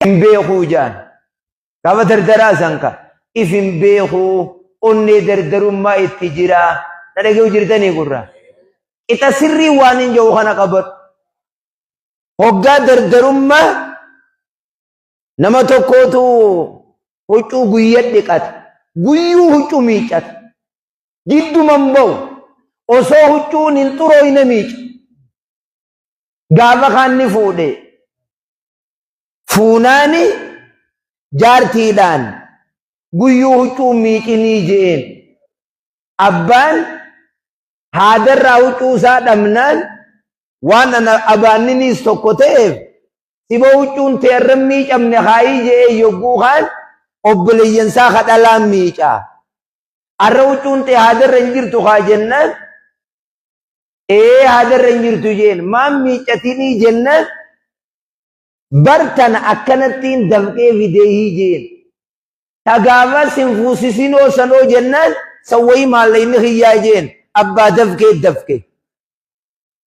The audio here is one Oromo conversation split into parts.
Hin beekuu jaan. Gaafa dardaraa san ka if hin beekuu onnee dardarummaa itti jira. Na dhaga'u jirtanii gurra. Qixa sirrii waan hin jiru kana qabadhu. Hoggaa dardarummaa nama tokkootu huccuu guyya dhiqata. Guyyuu huccuu miiccata. Jidduman ba'u. Osoo huccuun hin xurooyne miica. Gaafa kaan ni fuudhe. Fuunaani jaartiidhaan guyyuu huccuu miicinii je'een. Abbaan haadarraa huccuu isaa dhabnaan waan ana abaanniniis tokko ta'eef siba huccuun tee irra miicamne kaayii je'ee yogguu kaan obboleeyyan isaa ka dhalaan miicaa. Arra huccuun tee haadarra hin jirtu kaa jennaan ee haadarra hin jirtu jeen maan miicatinii jennaan bar tana akkanattiin dafqee fideehii jeen. Ta gaafa sin fuusisinoo sanoo jennaan san wayii maallayni kiyyaa jeen abbaa dafqee dafqe.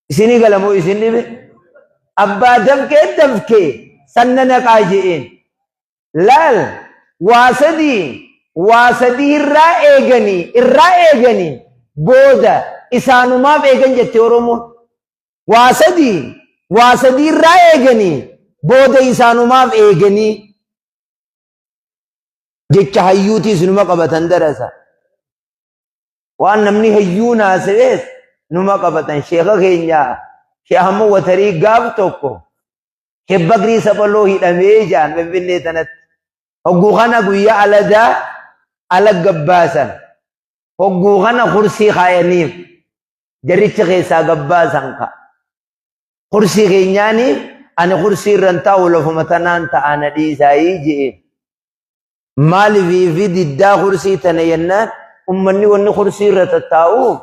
Isinii gala moo isin dhibe? Abbaa dafqee dafqe san na naqaa je'een. Laal waa sadii irraa eeganii irraa eeganii booda isaanumaaf eegan jette Oromoon. Waa sadii irraa eeganii booda isaanumaaf eeganii jecha hayyuutiis numa qabatan darasa. Waan namni hayyuu naasa'ees numa qabatan. Sheeka keenya Sheekh Ahmad Watarii gaaf tokko Sheekh Bakrii Saphaloo hidhamee jaan Finfinnee tanatti. Hogguu kana guyyaa aladaa ala gabbaasan. Hogguu kana kursii kaayaniif jarricha keessaa gabbaasan ka. Kursii keenyaaniif ani kursii irra hin taa'u, lafuma tanaan ta'a, na dhiisaayii je'een. Maaliif fi diddaa kursii tana jennaan, ummanni wanni kursii irra tattaa'uuf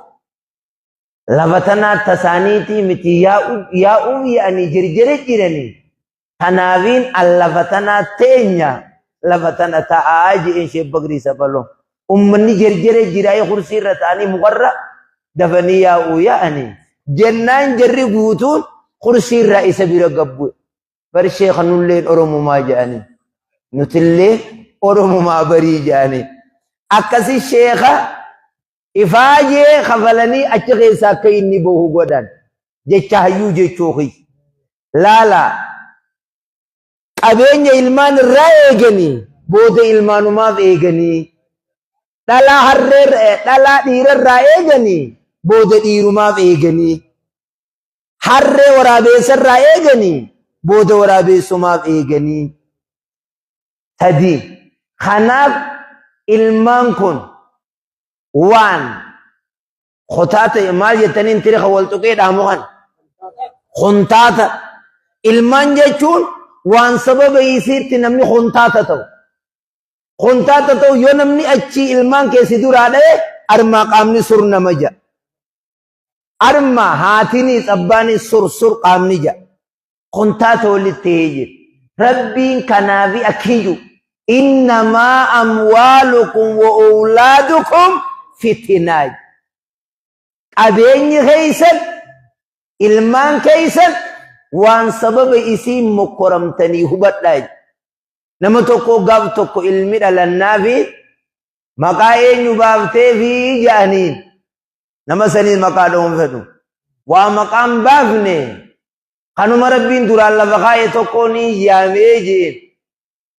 lafa tanaa tasaaniitii miti, yaa'uuf yaa'anii jirjire jiranii. Tanaafiin an lafa tanaa teenya lafa tana ta'aa je'een Sheekh Bakrii Saphaloo. Ummanni jirjire jiraayee kursii irra ta'anii mukarra dafanii yaa'uu yaa'anii. Jennaan jarri guutuun kursii irraa isa bira gabbu'e. Bar sheekha nulleen Oromumaa jedhanii. Nutillee Oromumaa barii jedhanii. Akkasi sheekha ifaajee kafalanii achi keessaa akka inni bahu godhan. Jecha hayyuu jechuu kiyya. Laala qabeenya ilmaan irraa eeganii booda ilmaanumaaf eeganii, dhalaa harree dhalaa dhiirarraa eeganii booda dhiirumaaf eeganii, harree waraabeessarraa eeganii booda waraabeessumaaf eeganii. Sadii. Kanaaf ilmaan kun waan kotaata maal jettaniin tiri kan wal tuqee dhaamu kan kontaata. Ilmaan jechuun waan sababa isiitti namni kontaata ta'u. Kontaata ta'u yoo namni achii ilmaan keessi duraa dha'e, armaa qaamni sur nama ja'a. Armaa haatinis abbaanis sur sur qaamni ja'a. Kontaata walitti ta'ee jira. Rabbiin kanaafi akkiyyuu innamaa amwaalukum wa awlaadukum fitinaa. Qabeenyi keessan, ilmaan keessan waan sababa isiin mokkoramtanii hubadhaa. Nama tokko gaaf tokko ilmi dhalannaafi maqaa eenyu baaftee fi ja'aniin, nama saniin maqaa dha'uun fedhu. Waa maqaan baafne, kanuma Rabbiin duraan lafa kaa'e tokko ni yaamee jeen.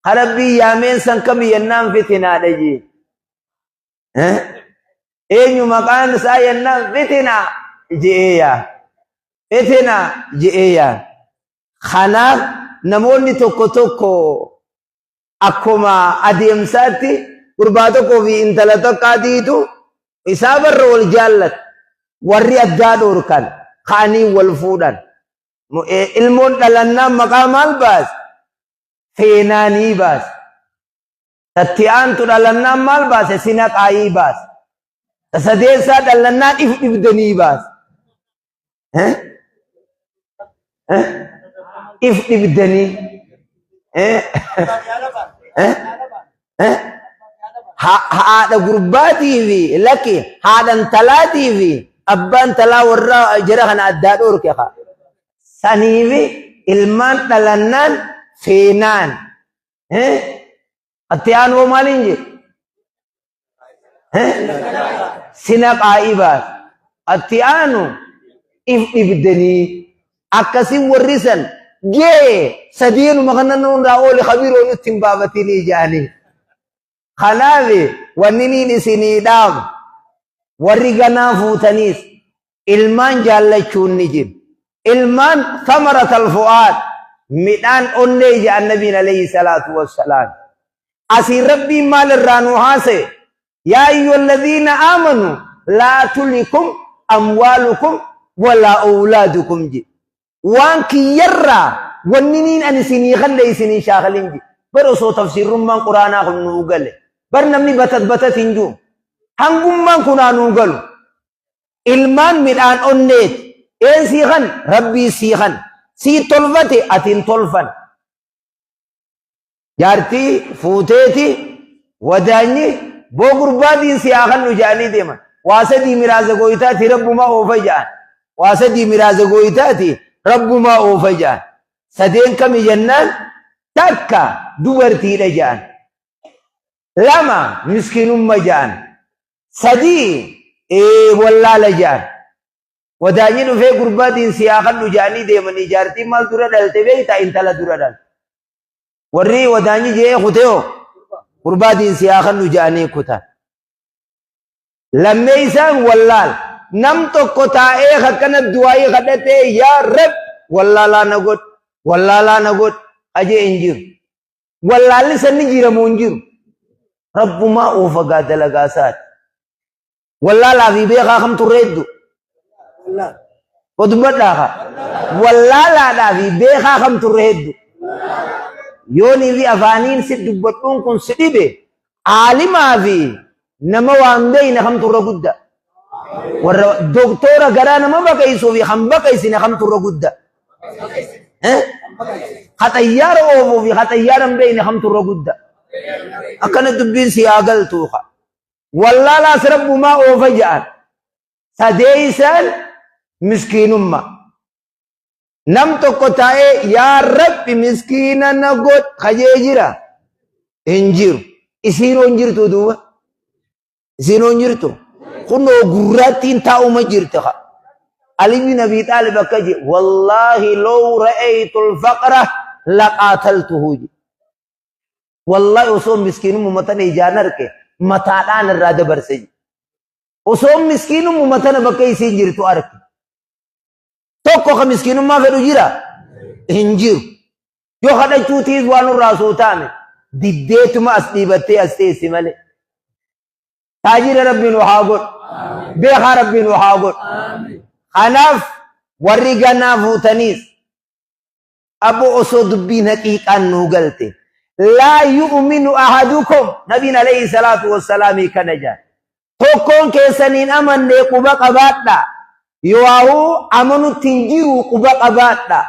Ka Rabbiin yaameen san kami yennaan fitinaadha jeen. Eenyu maqaan isaa yennaan fitinaa je'ee yaa. Fitinaa je'ee yaa. Kanaaf namoonni tokko tokko akkuma adeemsaatti gurbaa tokkoo fi intala tokkaatiitu isaa barra wal jaallatu, warri addaa dhoorkan ka'anii wal fuudhan. Ilmoon dhalannaan maqaa maal baase? Feenaanii baase. Tatti aantu dhalannaan maal baase? Sinaqaayii baase. Ta sadeessaa dhalannaan if dhibdanii baase. Eh? Eh? If dhibdanii. Eh? Eh? Eh? Haadha gurbaatii fi lakki haadha intalaatii fi abbaan intalaa warra jara kana addaa dhoorke haa. Saniifi ilmaan dhalannaan feenaan. Atti aanu hoo maaliin jee? Sina qaa'ibaas. Atti aanu if dhibdanii akkasiin warri san gee sadeenuma kana nurraa oole kabiroo nutti hin baafatinii jedhanii. Kanaaf wanni niin isinii dhaamu warri ganaa fuutaniis ilmaan jaallachuun ni jira. Ilmaan samaratal fu'aad midhaan onnee jedhan nabiin alayhi salaatu wassalaam. Asiin rabbiin maal irraa nu haasa'e? Yaa ayyuhalladhiina aamanu laa tulikum amwaalukum walaa awlaadukum jedhe. Waan kiyyarraa wanni niin ani isinii kanne isin hin shaakalin jedhe. Bar osoo tafsiirrummaan quraanaa kun nuu gale. Bar namni batat batat hin jiru. Hangummaan kunaa nuu galu. Ilmaan midhaan onneeti. Een sii kan rabbii sii kan. Sii tolfate ati hin tolfan. Jaartii fuuteeti wadaanyi boo gurbaatiin si haa kannu jedhanii deeman. Waa sadii miraaza gooytaati rabbumaa oofa jedhan. Waa sadii miraaza gooytaati rabbumaa oofa jedhan. Sadeen kami jennaan takka dubartiidha jedhan. Lama miskiinumma jedhan. Sadii wallaala jedhan. Wadaanyi dhufee gurbaatiin si haa kannu jedhanii deemanii jaartiin maal dura dhalte beektaa intala dura dhalte. Warri wadaanyi je'ee kutee gurbaatiin si haa kannu jedhanii kutan. Lammeessaan wallaal. Nam tokko taa'ee akkana du'aayii kadhatee yaa Rab wallaalaa na godh wallaalaa na godh ajee hin jiru. Wallaalli sanni jira moo hin jiru? Rabbumaa oofa gaa dalagaa isaati. Wallaalaa fi beekaa kamtu irra hedduu? Dubbadhaa kaa. Wallaalaadhaa fi beekaa kamtu irra hedduu? Yoonii fi afaaniin si dubbadhuun kun si dhibe aalimaa fi nama waan beeyne kamtu irra guddaa? Warra doktora garaa nama baqaysuu fi kan baqaysine kamtu irra guddaa? Ka xayyaara oofuu fi ka xayyaara hin beeyne kamtu irra guddaa? Akkana dubbiin si haa galtuu kaa. Wallaalaas rabbumaa oofa ja'an. Sadeeysaan miskiinumma. Nam tokko taa'ee yaa rabbi miskiina na godh kajee jira. Hin jiru. Isiin hin jirtu duuba. Isiin hin jirtu. Kunoo gurraattiin taa'uma jirti haa. Ali bin Abi Xaalib akka je wallaahi law ra'aytu al-faqra laqaataltuhu je. Wallahi osoo miskiinumma tana ijaan arke mataadhaan irraa dabarse. Osoo miskiinumma tana bakka isiin jirtu arke. Tokko ka miskiinummaa fedhu jira? Hin jiru. Yoo kadhachuutiis waan nurraa suu taame diddeetuma as dhiibattee as teessi malee. Taajira rabbi nu haa godhu. Beekaa rabbi nu haa godhu. Kanaaf warri ganaa fuutaniis Abbo osoo dubbiin haqiiqaan nuu galte. Laa yu'minu ahadukum nabiin alayhi salaatu wassalaamii kana jaan. Tokkoon keessan hin amanne quba qabaadha. Yoo'aahuu amanutti hin jiru quba qabaadha.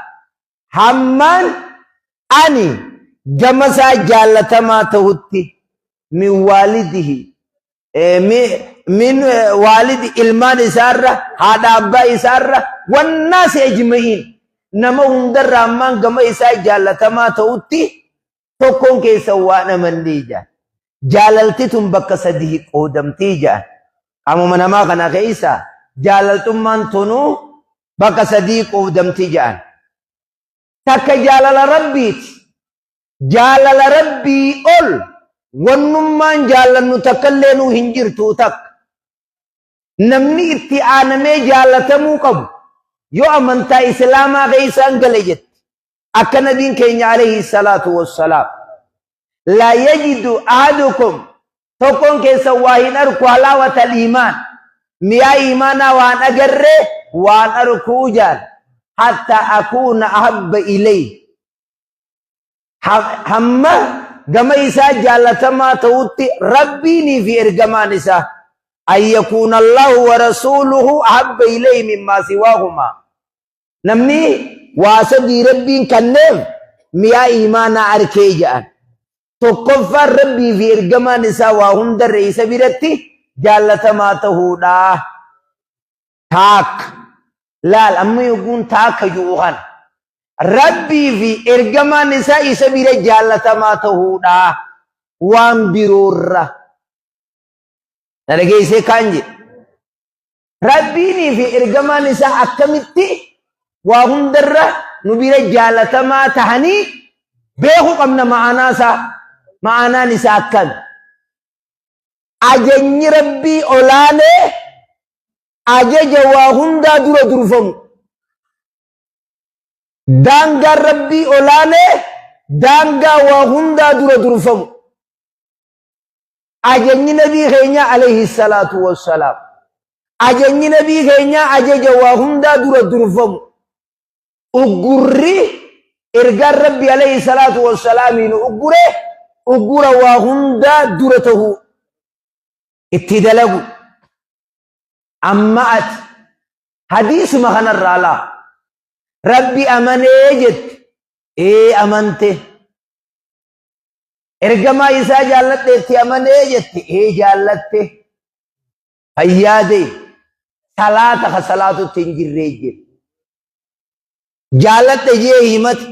Hammaan ani gama isaa jaallatamaa ta'utti min waalidihi min waalidi ilmaan isaarra haadha abbaa isaarra wannaasi ajma'iin nama hundarra ammaan gama isaa jaallatamaa ta'utti tokkoon keessan waan amannee jaan. Jaalalti tun bakka sadii qoodamtii jaan. Qaamuma namaa kana keessa jaalaltummaan tunuu bakka sadii qoodamtii jaan. Takka jaalala rabbiiti. Jaalala Rabbii ol wannummaan jaallannu takkallee nuu hin jirtu takka. Namni itti aanamee jaalatamuu qabu yoo amantaa Islaamaa keessaan gale jette. Akka nabiin keenya alayhi salaatu wassalaam. Laa yajidu ahadukum tokkoon keessan waa hin arku halaawata iimaan mi'aa iimaanaa waan agarre waan arkuu jaal hatta akuuna ahabba ilayhi hamma gama isaa jaalatamaa ta'utti rabbiinii fi ergamaan isaa an yakuuna Allahu wa rasuuluhu ahabba ilayhi mimmaa siwaahumaa namni waa sadii rabbiin kanneef mi'aa iimaanaa arkee ja'an tokkoffaan rabbii fi ergamaan isaa waa hundarra isa biratti jaalatamaa ta'uudha taakka laal amma yogguun taakka ju'u kana. Rabbii fi ergamaan isaa isa bira jaallatamaa ta'uudha waan biroorra. Na dhageessee kaan jedhe. Rabbiinii fi ergamaan isaa akkamitti waa hundarra nu bira jaalatamaa tahanii beekuu qabna ma'anaa isaa. Ma'anaan isaa akkami? Ajajni Rabbii olaanee ajaja waa hundaa dura durfamu. Daangaan Rabbii olaanee daangaa waa hundaa dura durfamu. Ajajni nabii keenyaa alayhi salaatu wassalaam. Ajajni nabii keenyaa ajaja waa hundaa dura durfamu. Uggurri ergaan Rabbi alayhi salaatu wassalaamiin uggure uggura waa hundaa dura tahuu itti dalagu. Amma ati hadiisuma kanarraa laa Rabbi amanee jette ee amante. Ergamaa isaa jaalladhe itti amanee jette ee jaallatte. Fayyaade salaata ka salaatutti hin jirree jedhe. Jaalladhe jee himate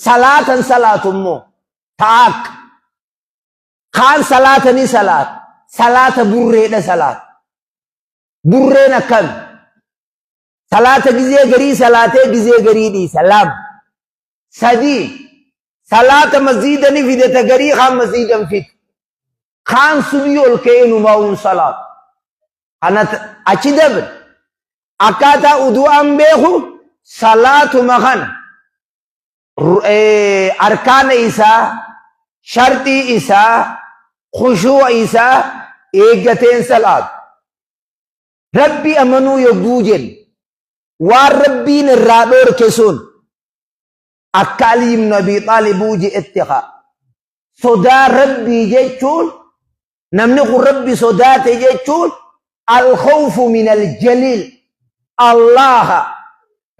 salaatan salaatu immoo ta'a akka. Kaan salaata ni salaata. Salaata burreedha salaata. Burreen akkami? Salaata gizee garii salaatee gizee garii dhiisa. Lama. Sadii. Salaata masjiida ni fidata garii kaan masjiida hin fidu. Kaan subii ol ka'ee numaa'uun salaatu. Kana achi dabre. Akkaataa udu'aan beeku salaatuma kana arkaana isaa, sharxii isaa, khushuu'a isaa eeggateen salaatu. Rabbi amanuu yogguu jennu waan Rabbiin irraa dhoorke sun akka Ali ibn Abi Xaalibuu je'etti haa. Sodaa Rabbii jechuun namni kun Rabbi sodaate jechuun al-khawfu min al-jaliil Allaha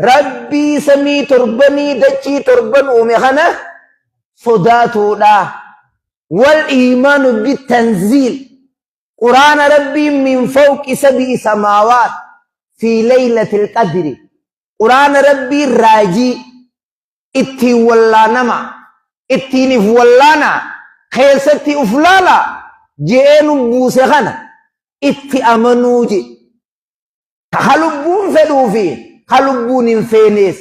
Rabbii samii torbanii dachii torban uume kana sodaatuudha. Wal iimaanu bitanziil Quraana Rabbiin min fawqi sabi'i samaawaat fi laylatil qadri Quraana Rabbiin raajii ittiin wallaanama ittiin if wallaana keessatti uf laala je'ee nu buuse kana itti amanuu je ka lubbuun fedhuu fi ka lubbuun hin feenees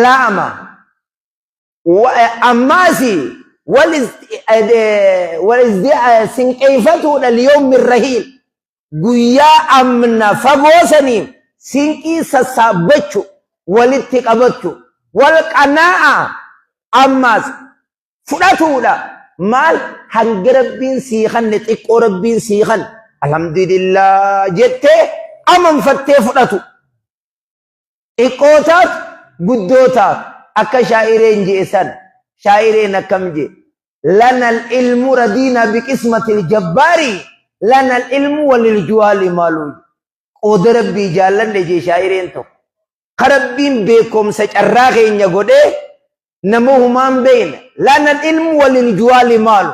lama ammaasi wal sinqeeffatuudha liyoomi rahiil guyyaa amna fagoo saniif sinqii sassaabbachu walitti qabachu wal qanaa'a ammaas fudhatuudha maal hanga Rabbiin sii kanne xiqqoo Rabbiin sii kanne alhamdulillah jettee amanfattee fudhatu. Xiqqoo taatu guddoo taatu akka shaa'ireen je'e san shaa'ireen akkam je'e lana ilmu radiina biqismatil jabbaari lana ilmu walil juwaali maaluu qooda Rabbii jaallanne jee shaa'ireen tokko ka Rabbiin beekomsa carraa keenya godhee nama humaan beeyne lana ilmu walil juwaali maalu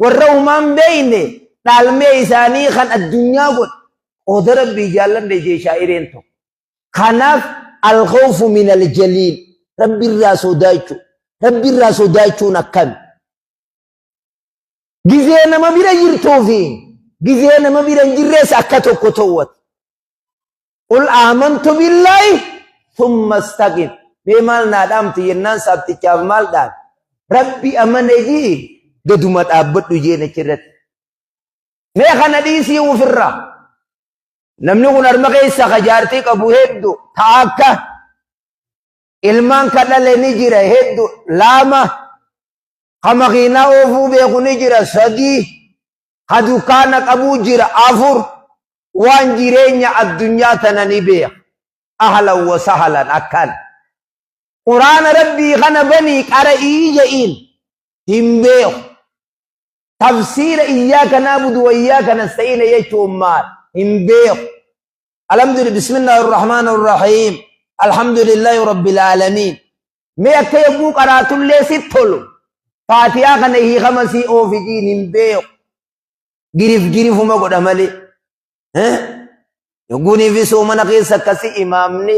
warra humaan beeyne dhaalmee isaanii kan addunyaa godhe qooda Rabbii jaallanne jee shaa'ireen tokko. Kanaaf alkhawfu min aljaliil Rabbi irraa sodaachuu. Rabbi irraa sodaachuun akkami? Gizee nama bira jirtuu fi gizee nama bira hin jirres akka tokko ta'uwati. Qul aamantu billaahi thumma istaqim. Mee maal naa dhaamti jennaan saabtichaaf maal dhaame? Rabbi amane jii gaduma dhaabbadhu jeen achirratti. Mee kana dhiisii ofirraa. Namni kun harma keessa ka jaartii qabu heddu ta akka ilmaan ka dhale ni jira heddu lama ka makiinaa oofuu beeku ni jira sadii ka dukkaana qabuu jira afur waan jireenya addunyaa tana ni beeka ahlan wa sahlan akkan quraana Rabbii kana banii qara'ii je'iin hin beeku. Tafsiira iyyaaka na'budu wa iyyaaka nasta'iina jechuun maal? Hin beeku. Alhamdulillah bismillahir rahmanir rahiim. Alhamdulillahi rabbil aalamiin. Mee akka yogguu qaraatullee si tolu. Faatihaa kana hiikama sii oofijiin hin beeku. Girif girifuma godha malee. Yogguunii fi soomana keessa akkasi imaamni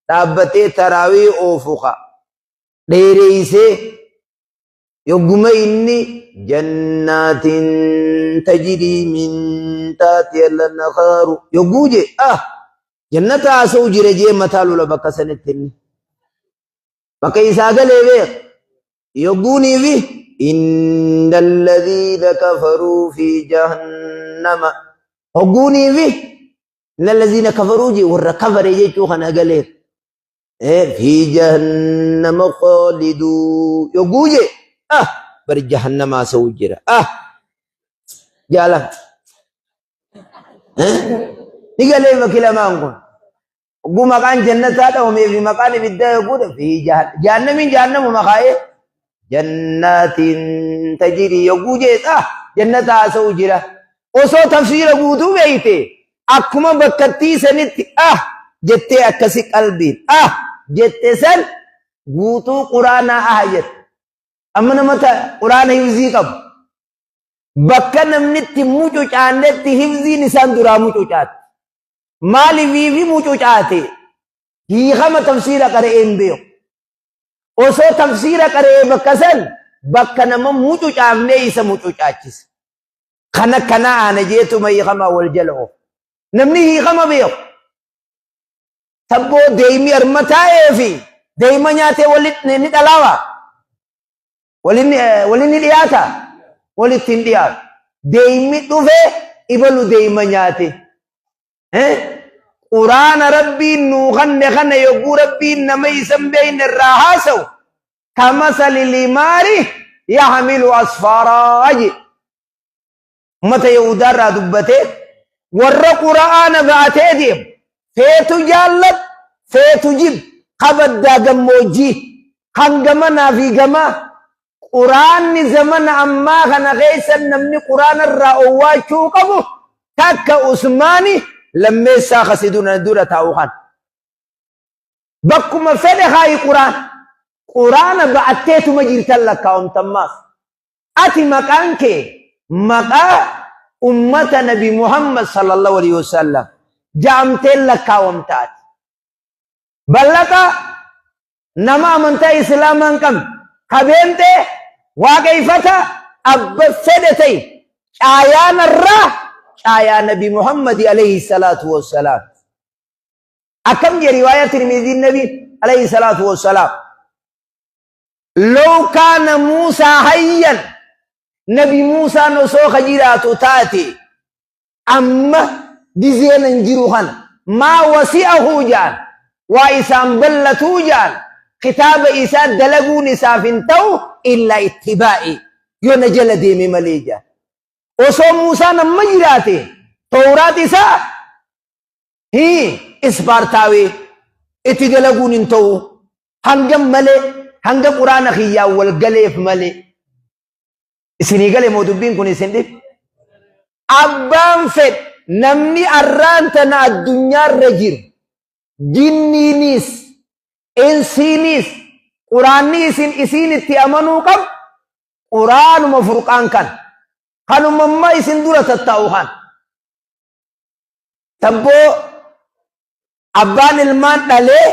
dhaabbatee taraawii oofu ka. Dheereysee yogguma inni jannaatin tajrii min taatiha al-anhaaru yogguu jee ah jannata haasa'u jira jee mataa lola bakka sanitti inni. Bakka isaa galee beek yogguunii fi inna alladhiina kafaruu fi jahannama hogguunii fi inna alladhiina kafaruu jee warra kafare jechuu kana galeef. Fi jahannama khaaliduu yogguu jee ah bar jahannama haasa'u jira ah jaala ni galee bakki lamaan kun yogguu maqaan jannataa dhawamee fi maqaan ibiddaa yogguu dha fi jahannamiin jahannamuma kaa'ee jannaatiin tajirii yogguu jee ah jannata haasa'u jira osoo tafsiira guutuu beeyte akkuma bakkattii sanitti ah jettee akkasi qalbiin ah jette san guutuu quraanaa ah jette. Amma nama quraana hifzii qabu. Bakka namni itti mucucaannetti hifziin isaan duraa mucucaatti. Maaliifi mucucaate? Hiikama tafsiira qara'ee hin beeku. Osoo tafsiira qara'ee bakka san bakka nama mucucaafnee isa mucucaachisa. Kana kana aana jeetuma hiikamaa wal jala oofu. Namni hiikama beeku. Tabboo deeymi arma taa'ee fi deeyma nyaatee walitti ni dhalaawa. Waliin ni dhiyaata. Walitti hin dhiyaatu. Deeymi dhufe ibalu deeyma nyaate. Quraana rabbiin nuu kanne kana yogguu rabbiin nama isa hin beekne irraa haasa'u kamasali limaari yahmilu asfaaraa jedhe. Ummata Yahudaa irraa dubbatee warra Qura'aana ba'atee deemu feetu jaalladhu feetu jib kabaddaa gammoojjii kan gamanaa fi gamaa Quraanni zamana ammaa kana keessa namni Quraana irraa owwaachuu qabu takka Usmaani lammeessaa kasi dura taa'u kana. Bakkuma fedhe kaayi Quraan. Quraana ba'atteetuma jirtan lakkaa'omtammaas. Ati maqaan kee maqaa ummata Nabi Muhammad sallallahu alaihi wasallam ja'amteen lakkaawamtaati. Ballaqa nama amantaa Islaamaa hin qabne kabeentee waaqeeffata abba fedhe ta'e caayaan irraa caayaa Nabi Muhammad alayhi salaatu wassalaam. Akkam jee riwaayaa Tirmiziin Nabi alayhi salaatu wassalaam. Low kaana Muusaa hayyan Nabi Muusaan osoo ka jiraatu taate amma gizeen hin jiru kana maa wasi'ahu ja'an waa isaan ballatuu ja'an kitaaba isaa dalaguun isaaf hin ta'u illaa ittibaa'i yoo na jala deeme malee ja'an. Osoo Muusaan amma jiraate Towraat isaa hii ispaartaawee itti dalaguun hin ta'u hangam malee hanga quraana kiyyaan wal galeef malee. Isinii gale moo dubbiin kun isin dhib? Abbaan fedhe namni arraan tana addunyaarra jiru jinniinis insiinis quraanni isin isiin itti amanuu qabu quraanuma furqaan kan kanuma amma isin dura tattaa'u kan. Tabboo abbaan ilmaan dhalee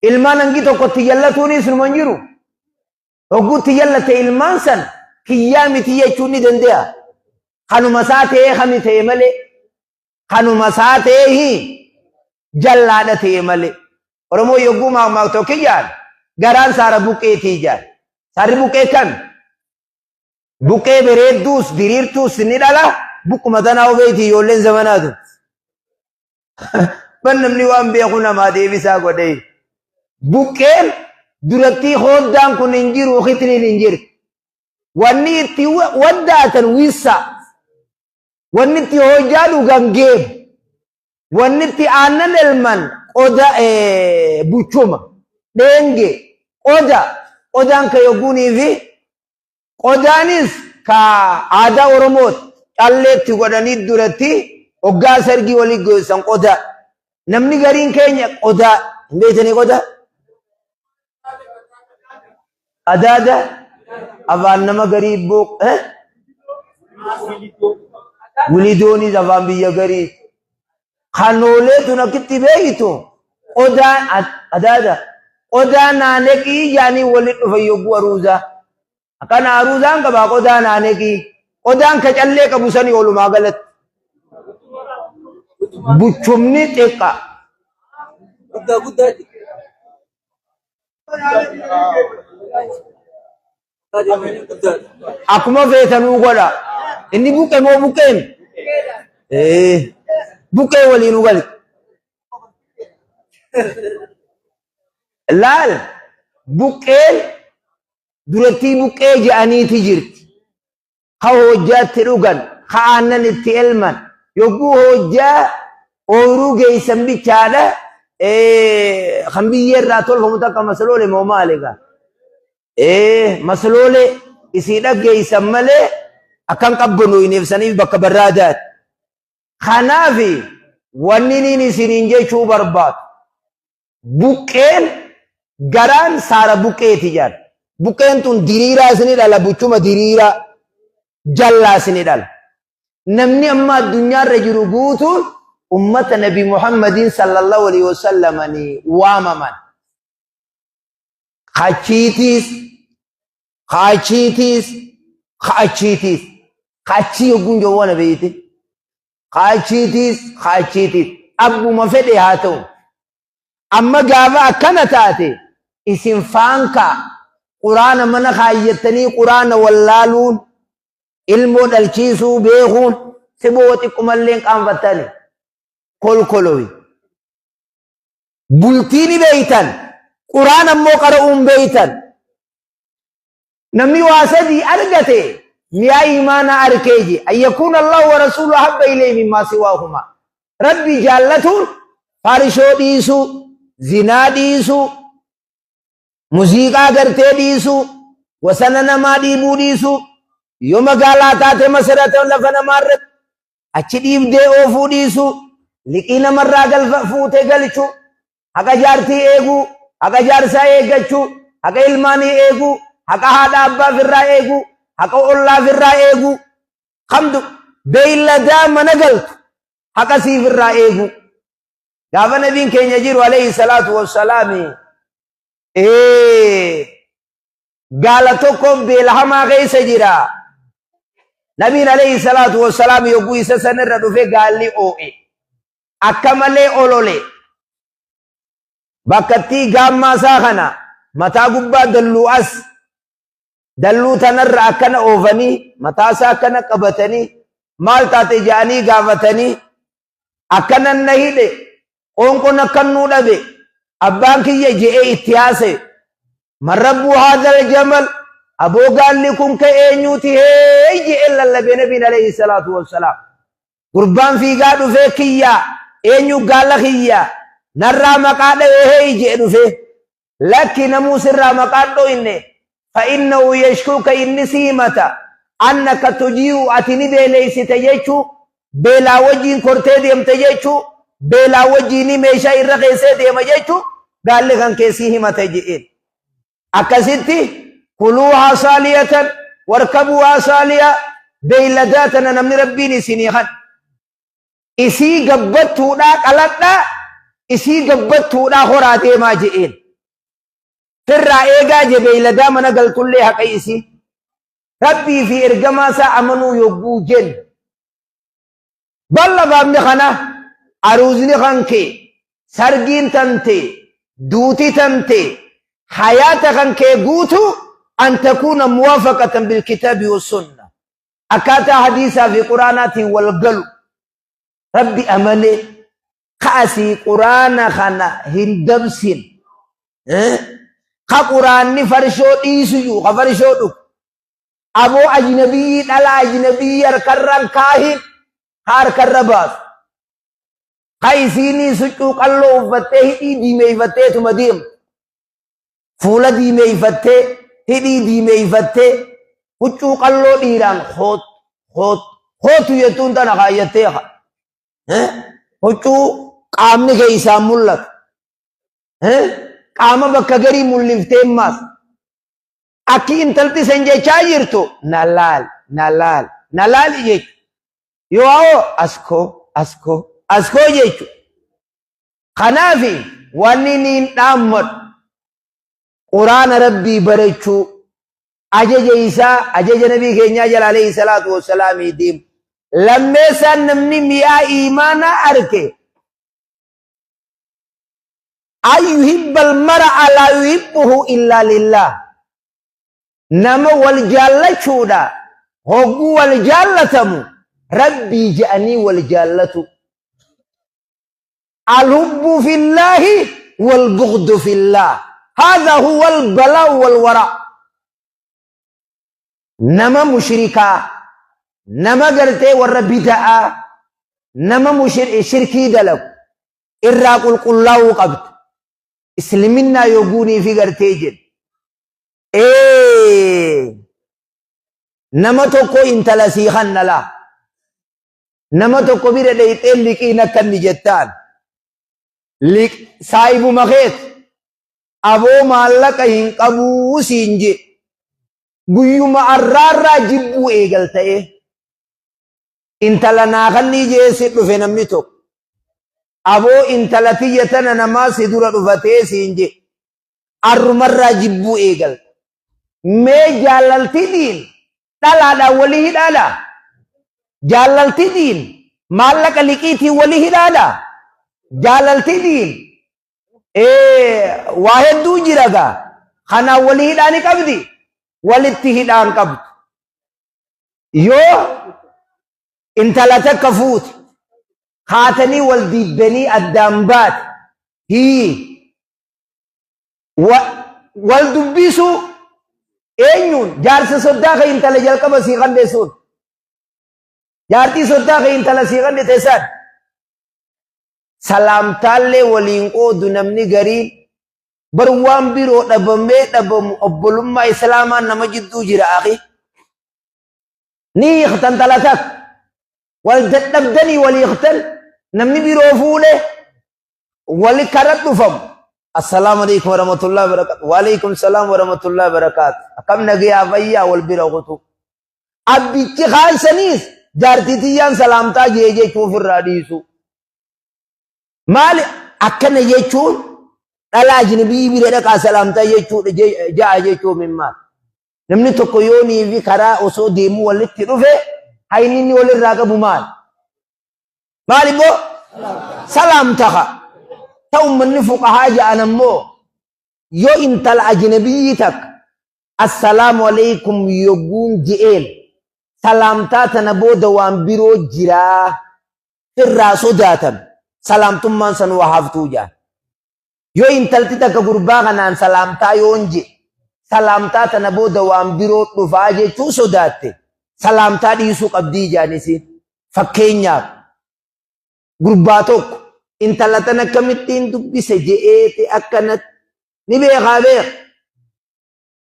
ilmaan hangi tokko itti jallatuunis numa hin jiru. Hogguu itti jallate ilmaan san kiyyaa miti jechuun ni danda'a. Kanuma isaa ta'ee kami ta'e malee kanuma isaa ta'ee jallaadha ta'e malee. Oromoo yogguu maakmaak tokko jaan garaan saara buqqeetii jaan. Saarri buqqee kami? Buqqee bereedduus diriirtuus ni dhala buqquma tanaa obeetii ijoolleen zamanaa tun. Ban namni waan beeku namaa deebisaa godhee. Buqqeen durattii hooddaan kun hin jiru kitniin hin jiru. Wanni itti waddaatan wissa. Wanni itti hojjaa dhugan geeba. Wanni itti aannan elman qoda buchuma. Dheenge qoda qodaan ka yogguunii fi Qodaanis ka aadaa Oromooti. Callee itti godhanii duratti hoggaa sargii walii geessan qodaa. Namni gariin keenya qodaa hin beektanii qodaa? Adaada afaan nama garii ibboo eh? Wilidoonis afaan biyya garii. Kanoolee tun akkitti beektu qodaa adaada. Qodaa naa neqii jaanii walitti dhufan yogguu aruuzaa. Akkana aruuzaan qabaa qodaa naa neqii. Qodaan ka callee qabu sanii walumaa galatti. Buchumni xiqqa. Guddaa guddaa. Akkuma feetanuu godha. Inni buqqee moo buqqeen? Buqqee waliin nu gali. Laal buqqeen durattii buqqee je'aniiti jirti. Ka hojjaa itti dhugan, ka aannan itti elman, yogguu hojjaa ooyruu geessan bichaadha kan biyyee irraa tolfamu takka masloole moo maali egaa? Masloole isii dhaggeessan malee akkan qabbanu hin ibsaniif bakka barraadaati. Kanaaf wanni niin isiniin jechuu barbaadu buqqeen garaan saara buqqeeti jedhan. Buqqeen tun diriiraa isini dhala buchuma diriiraa jallaa isini dhala. Namni amma addunyaarra jiru guutuun ummata Nabi Muhammadiin sallallahu alaihi wasallamanii waamaman. Kachiitiis, kaachiitiis, kaachiitiis. Kaachii yogguun jawwana beeyte. Kaachiitiis, kaachiitiis. Abbuma fedhe haa ta'u. Amma gaafa akkana taate isin faankaa quraana mana kaayyattanii quraana wallaaluun ilmoo dhalchiisuu beekuun siboo xiqqumallee hin qaanfattani. Kolkolowi. Bultii ni beeytan. Quraana immoo qara'uu hin beeytan. Namni waa sadii argate mi'aa iimaanaa arkee je. An yakuuna Allahu wa rasuuluhu ahabba ilayhi mimmaa siwaahumaa. Rabbi jaallatuun farishoo dhiisuu, zinaa dhiisuu, muziiqaa gartee dhiisuu, wasana namaa dhiibuu dhiisuu, yoo magaalaa taate masarata lafa namaa irratti achi dhiibdee oofuu dhiisuu, liqii namarraa galfa fuutee galchuu, haqa jaartii eeguu, haqa jaarsaa eeggachuu, haqa ilmaanii eeguu, haqa haadha abbaa firraa eeguu, haqa ollaa firraa eeguu, kamtu beeyladaa mana galtu haqa siif irraa eeguu. Gaafa nabiin keenya jiru alayhi salaatu wassalaami gaala tokko beela hamaa keessa jira. Nabiin alayhi salaatu wassalaam yogguu isa sanirra dhufe gaalli oo'e. Akka malee olole. Bakkattii gaammaa isaa kana mataa gubbaa dalluu as dalluu tanarra akkana oofanii mataa isaa akkana qabatanii maal taate ja'anii gaafatanii akkanan na hidhe qoonqoon akkan nuu dhabe abbaan kiyya je'ee itti haasa'e man rabbuu haadhal jamal aboo gaalli kun ka eenyuuti hee je'ee lallabee nabiin alayhi salaatu wassalaam gurbaan fiigaa dhufee kiyya eenyu gaala kiyya narraa maqaa dha'ee hee je'e dhufee Lakki namuu sirraa maqaa hin dhoyne fa'innahu yashkuuka inni si himata annaka tujii'u ati ni beeleysite jechuu beelaa wajjiin kortee deemte jechuu beelaa wajjiinii meeshaa irra keessee deema jechuu gaalli kan kee si himata je'een. Akkasitti kuluuhaa saaliyatan warkabuuhaa saaliyaa beeyladaa tana namni rabbiin isinii kan isii gabbattuudhaa qaladhaa isii gabbattuudhaa horaa deemaa je'een. Firraa eegaa je beeyladaa mana galtullee haqa isii. Rabbii fi ergamaa isaa amanuu yogguu jennu. Balla baabni kana aruuzni kan kee sargiin tantee duuti tantee hayaata kan kee guutuu an takuuna muwaafaqatan bilkitaabi wassunna. Akkaataa hadiisaa fi quraanaatiin wal galu. Rabbi amanee ka asii quraana kana hin dabsin. Ka quraanni farshoo dhiisuyyuu ka farshoo dhugu. Aboo ajnabiyyii dhala ajnabiyyii harkarraan kaahin ka harkarra baasu. Ka isiinii succuu qalloo uffattee hidhii diimeeyfatteetuma deemtu. Fuula diimeeyfattee hidhii diimeeyfattee huccuu qalloo dhiiraan koot koot kootu jettuun tana kaayyattee ka. Huccuu qaamni keessaan mul'atu. Qaama bakka garii mul'iftee maas. Akki intalti san jechaa jirtu na laal na laal na laal jechu. Yoo hoo askoo askoo askoo jechu. Kanaaf wanni niin dhaammadhu. Quraana Rabbii barachuu, ajaja isaa, ajaja Nabii keenyaa jala alayhi salaatu wassalaamii deemu. Lammeessaan namni mi'aa iimaanaa arke, an yuhibba almar'a laa yuhibbuhu illaa lillaah. Nama wal jaallachuudha, hogguu wal jaallatamu Rabbii je'anii wal jaallatu. Alhubbu fillaahi walbughdu fillaah. Haadha huwa albalaa'u walwaraa. Nama mushrikaa, nama gartee warra bida'aa, nama shirkii dalagu irraa qulqullaa'uu qabda. Isliminnaa yoguunii fi gartee jedhu. Ee nama tokko intala sii kanna laa. Nama tokko bira dheyxee liqiin akka inni jettaan. Saayibuma keet aboo maallaqa hin qabuu siin jee. Guyyuma arraarraa jibbuu eegalta'ee. Intala naa kannii jee si dhufe namni tokko. Aboo intala tiyya tana namaa si dura dhufatee siin jee. Arrumarraa jibbuu eegalta. Mee jaalalti diin dhalaadhaan walii hidhaadha? Jaalalti diin maallaqa liqiitiin walii hidhaadha? Jaalalti diin waa hedduu jira gaa. Kanaan walii hidhaa ni qabdi? Walitti hidhaan qabdu. Yoo intala takka fuute kaatanii wal diiddanii addaan baate hii Wal dubbisuu eenyuun jaarsa soddaa kee intala jalqaba sii kanne sun. Jaartii soddaa kee intala sii kanne teessan. Salaamtaallee waliin qoodu namni gariin bar waan biroo dhabamee dhabamu obbolummaa islaamaa nama jidduu jira akhi. Ni hiiktan tala takka. Wal dadhabdanii wal hiiktan namni biroo fuudhe wali kara dhufamu. Assalaamu alaikum warahmatullahi wabarakatuh. Waalaikum salaam warahmatullahi wabarakatuh. Akkam nagayaa fayyaa wal bira kutu. Abbichi kaan saniis jaartii tiyyaan salaamtaa jee jechuu ofirraa dhiisu. Maali akkana jechuun dhala ajnabii bira dhaqaa salaamtaa jechuudha ja'a jechuun min maal. Namni tokko yoonii fi karaa osoo deemuu walitti dhufe hayni inni walirraa qabu maal? Maal immoo? Salaamtaha. Ta ummanni fuqahaa ja'an ammoo yoo intala ajnabiyyii takka assalaamu alaikum yogguun je'een salaamtaa tana booda waan biroo jiraa irraa sodaatan salaamtummaan san waa haftuu ja'an. Yoo intalti takka gurbaa kanaan salaamtaa yoon je'e salaamtaa tana booda waan biroo dhufaa jechuu sodaatte salaamtaa dhiisuu qabdii ja'an isiin. Fakkeenyaaf gurbaa tokko intala tana akkamittiin dubbise je'eeti akkanatti ni beekaa beeka.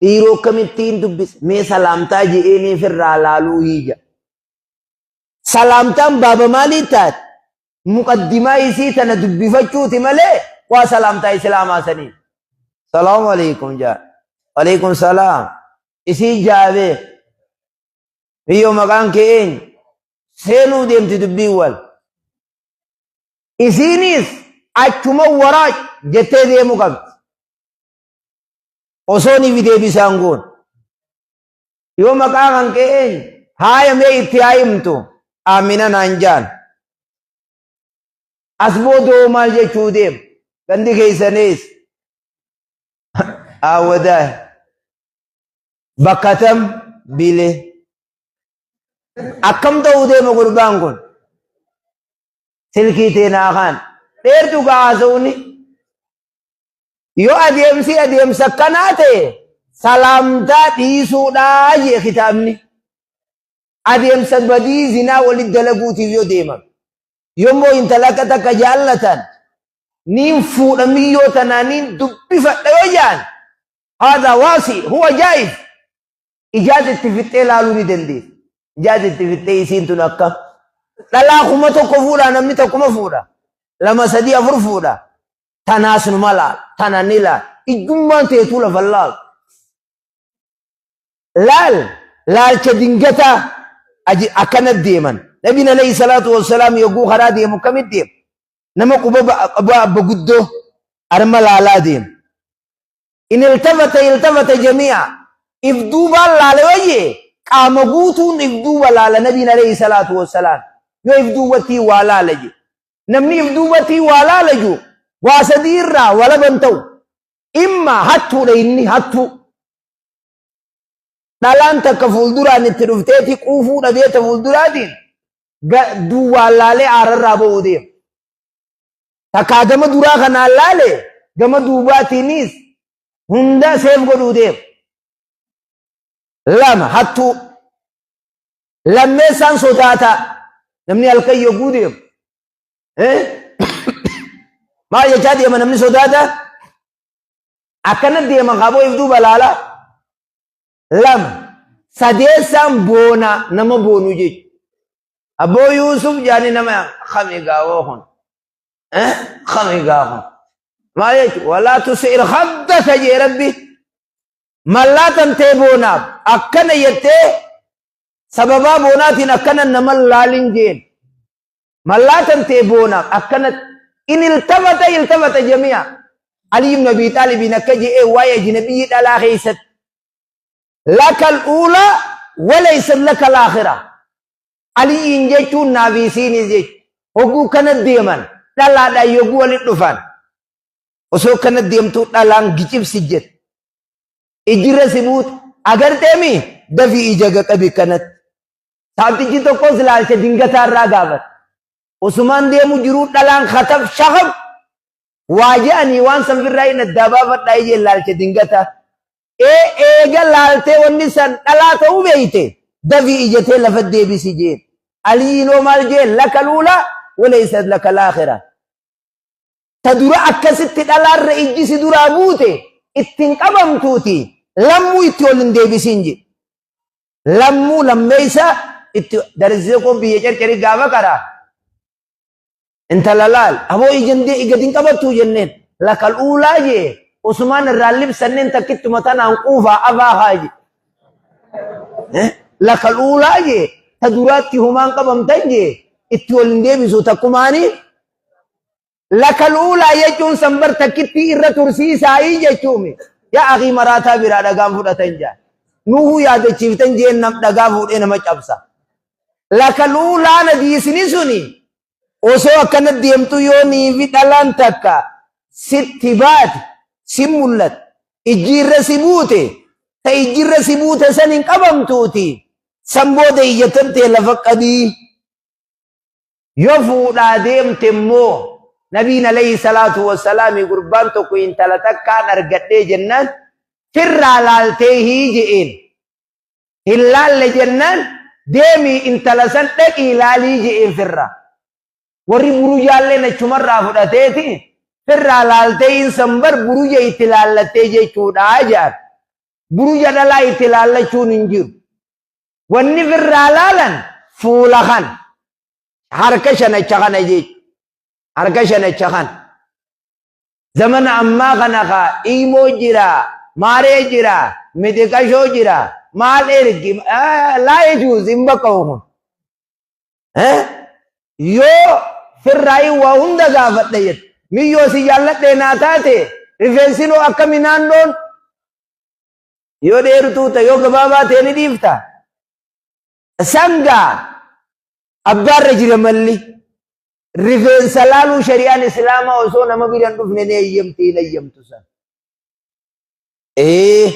Dhiiroo akkamittiin dubbise mee salaamtaa je'eenii firraa laaluu hiija. Salaamtaan baaba maalii taate? Muqaddimaa isii tana dubbifachuuti malee waa salaamtaa islaamaa sanii. Salaamu alaikum jaa. Alaikum salaam. Isii jaabee. Biyyoo maqaan kee eenyu? Seenuu deemti dubbiin wal. Isiinis achuma waraa jettee deemuu qabdi. Osoo ni deebisaan goon. Yoo maqaa kan kee eenyu? Haaya mee itti haa himtu. Amina naan jaan. As boodoo maal jechuu deema? Gandi keessanis. Awwadaa. Bakka tam bile. Akkam ta'uu deema gurbaan kun? Silkii teenaa kaan. Dheertu gaa haasa'uuni. Yoo adeemsi adeemsa akkanaa ta'e salaamtaa dhiisuudhaa jee kitaabni. Adeemsa badii zinaa walitti dalaguutiif yoo deemame. Yommuu intala akka takka jaallatan niin fuudha miyyoo tanaa niin dubbifadha yoo jaan haadha waasi huwa jaa'iz. Ijaaz itti fixxee laaluu ni dandeessa. Ijaaz itti fixxee isiin tun akka dhalaa 1000 fuudha namni tokkuma fuudha. 2 3 4 fuudha. Tanaas numa laal tana ni laal. Ijjummaan teetuu lafa laal. Laal laalcha dingataa akkana deeman. Nabiin alayhi salaatu wassalaam yogguu karaa deemu akkamitti deema? Nama quba abba guddoo arma laalaa deema. In iltafata iltafata jamii'a. If duubaan laale yoo jee qaama guutuun if duuba laala nabiin alayhi salaatu wassalaam. Yoo if duubattii waa laala jee. Namni if duubattii waa laala jiru waa sadii irraa walaban ta'u. Imma hattuudha inni hattuu. Dhalaan takka fuulduraan itti dhufteeti quufuu dhabeeta fuulduraatiin duwwaan laalee aararraa ba'uu deema. Takkaa gama duraa kanaan laale gama duubaatiinis hunda seef godhuu deema. Lama hattuu. Lammeessaan sodaataa. Namni halkan yogguu deemu. Maal jechaa deema namni sodaataa? Akkana deema kaaboo if duuba laala. Lama. Sadeessaan boona nama boonu jechuudha. Abboo Yuusuf jaani nama kami gaawoo kun. Kami gaa kun. Maal jechuudha? Walaa tusi'ir khaddaka jee Rabbi. Mallaa tantee boonaaf akkana jettee sababaa boonaatiin akkana nama laalin jeen. Mallaa tantee boonaaf akkana in iltafata iltafata jami'a. Ali ibn Abi Xaalibiin akka je'ee waa'ee ajnabiyyi dhalaa keessatti. Laka al-uulaa walaysa laka al-aakhira. Aliyyiin jechuun naafi isiinis jechuudha. Hogguu kana deeman dhalaadhaan yogguu walitti dhufan osoo kana deemtuu dhalaan gicibsi jette. Ijjirra si buute agarteemi dafii ija gaqabi kanatti. Saabtichi tokkos ilaalcha dingataa irraa gaafate. Osumaan deemu jiruu dhalaan kataf shakab waa je'anii waan san firraa hin addaa baafadhaa ijee ilaalcha dingataa. Ee eega laaltee wanni san dhalaa ta'uu beeyte dafii ijatee lafa deebisi jeen. Aliyyiinoo maal jeen laka luulaa waleessa laka laakhira. Ta dura akkasitti dhalaarra ijji si duraa buute ittiin qabamtuuti lammuu itti ol hin deebisin jedhe. Lammuu lammeessa itti darasisee koo biyya carcari gaafa karaa. Intala laal aboo ijaan gadi hin qabattuu jenneen lakal uulaa jee osumaan irraa libsanneen takkittuma tanaan quufaa afaa haa jee. Lakal uulaa jee ta duraatti humaan qabamtan jee itti ol hin deebisu takkumaanii Lakal uulaa jechuun sanbar takkittii irra tursiisaayii jechuumi. Yaa akii maraataa biraa dhagaan fudhatan jaa. Nuhuu yaadachiiftan jeen nam dhagaa fuudhee nama cabsa. Lakal uulaan hadiisni suni osoo akkana deemtu yoo niifi dhalaan takka sitti baate si mul'at ijji irra si buute ta ijji irra si buute san hin qabamtuuti san booda ija tantee lafa qabii. Yoo fuudhaa deemte immoo Nabiin alayhi salaatu wassalaami gurbaan tokko intala takkaan argadhee jennaan firraa laaltee hii je'een. Hin laalle jennaan deemii intala san dhaqii laalii je'een firraa. Warri burujaalleen achumarraa fudhateeti firraa laaltee hin san bar buruja itti laallattee jechuudha jedhan. Buruja dhalaa itti laallachuun hin jiru. Wanni firraa laalan fuula kana. Harka shanacha kana jechuudha. Harka shanacha kana. Zamana ammaa kana kaa iimoo jira, maaree jira, mixiqashoo jira, maal ergi laa yejuuz hin baqqa'u kun. Yoo firraa waa hunda gaafadha jette. Miyyoo si jaalladhee naa taate rifeensinoo akkami naannoon Yoo dheertuu ta'e yoo gabaabaa ta'e ni dhiifta. Sangaa abbaarra jira malli. Rifeensa laaluu shari'aan islaamaa osoo nama bira hin dhufne ni eeyyamti hin eeyyamtu san. Ee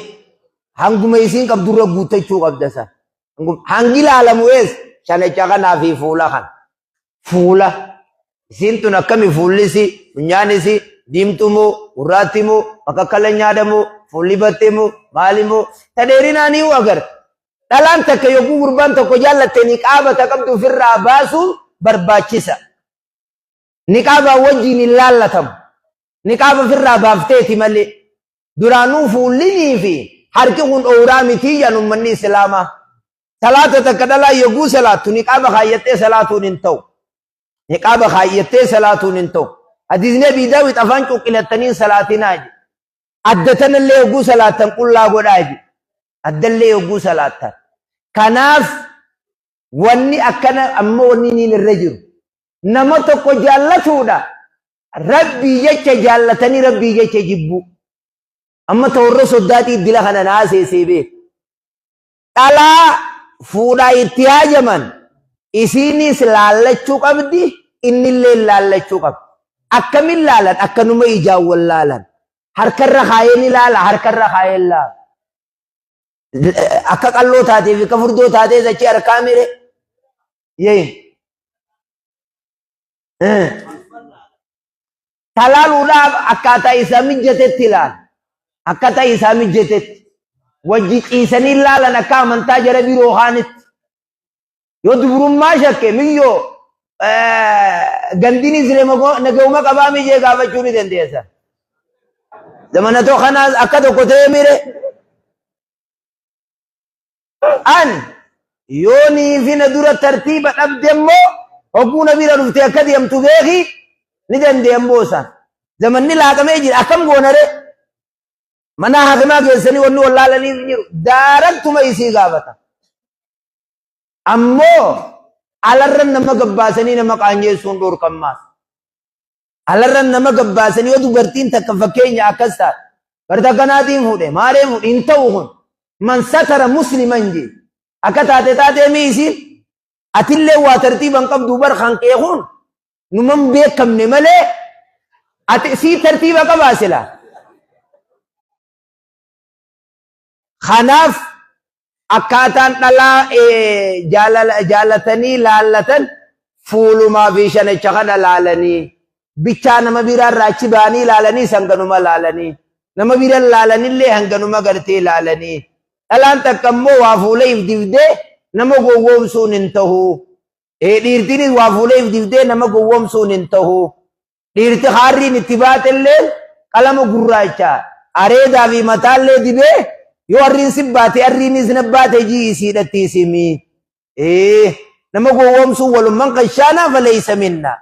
hanguma isiin qabdurra guuttachuu qabda san. Hangi laalamu ees shanacha kanaa fi fuula kana. Fuula. Isiin tun akkami fuulli isii, funyaan isii, diimtuu moo, gurraattii moo, makakkala nyaadha moo, fuulli battee moo, maali moo, ta dheerinaa ni agarta. Dhalaan takka yogguu gurbaan tokko jaallatte niqaaba ta qabdu ofirraa baasuun barbaachisa. Niqaabaan wajjiin hin laallatamu. Niqaaba ofirraa baafteeti malee. Duraanuu fuullinii fi harki kun owraa mitii jedhan ummanni Islaamaa. Salaata takka dhalaan yogguu salaattu niqaaba kaayyattee salaatuun hin ta'u. Niqaaba kaayyattee salaatuun hin ta'u. Hadiisni Abii Daawit afaan cuqqilattanii hin salaatinaa jedhe. Adda tanallee yogguu salaattan qullaa godhaa jedhe. Addallee yogguu salaattan. Kanaaf wanni akkana amma wanni niin irra jiru. Nama tokko jaallatuudha. Rabbii jecha jaallatanii rabbii jecha jibbuu. Amma ta warra soddaatii dila kana naa seesee beek. Dhalaa fuudhaa itti haajaman isiinis laallachuu qabdi, innillee laallachuu qabdi. Akkamin laalan? Akkanuma ijaan wal laalan. Harkarra kaayee ni laala, harkarra kaayee ni laala. Akka qalloo taatee fi akka furdoo taatees achi harkaa mire. Yee. Talaaluudhaaf akkaataa isaa mijatetti ilaala. Akkaataa isaa mijatetti. Wajji ciisanii ilaalan akka amantaa jara biroo kaanitti. Yoo dubrummaa shakke miyyoo gandini sile nagahuma qabaa mijee gaafachuu ni dandeessa. Zamana tokko kanaas akka tokko ta'ee mire. An yoo niifi na dura tartiiba dhabde immoo hogguu na bira dhufte akka deemtu beeki ni dandeeyan boosa. Zamanni laaqamee jira akkam goonare mana hakimaa geessanii wanni wallaalaniif hin jiru daaraktuma isii gaafata. Ammoo alarra nama gabbaasanii nama qaanjeessuun dhorkammaas. Alarra nama gabbaasanii yoo dubartiin takka fakkeenya akkas taate barta akkanaatiin fuudhe maaree fuudhe hin ta'u kun man satara musliman jee akka taate taatee mi isiin atillee waa tartiiban qabdu bar kan kee kun numan beekamne malee ati sii tartiiba qabaa sila. Kanaaf akkaataan dhalaa jaalatanii laallatan fuulumaa fi shanacha kana laalanii bichaa nama biraarraa achi ba'anii laalanii hanganuma laalanii nama bira laalanillee hanganuma gartee laalanii dhalaan takka immoo waa fuula if dibdee nama gowwoomsuun hin tahu. Dhiirtiinis waa fuula if dibdee nama gowwoomsuun hin tahu. Dhiirti haarriin itti baatellee qalama gurraacha areedaa fi mataallee dibee yoo harriin si baate harriinis na baate jii isiidhatti isimii. Nama gowwoomsuun walumman qashaanaa faleessa minna.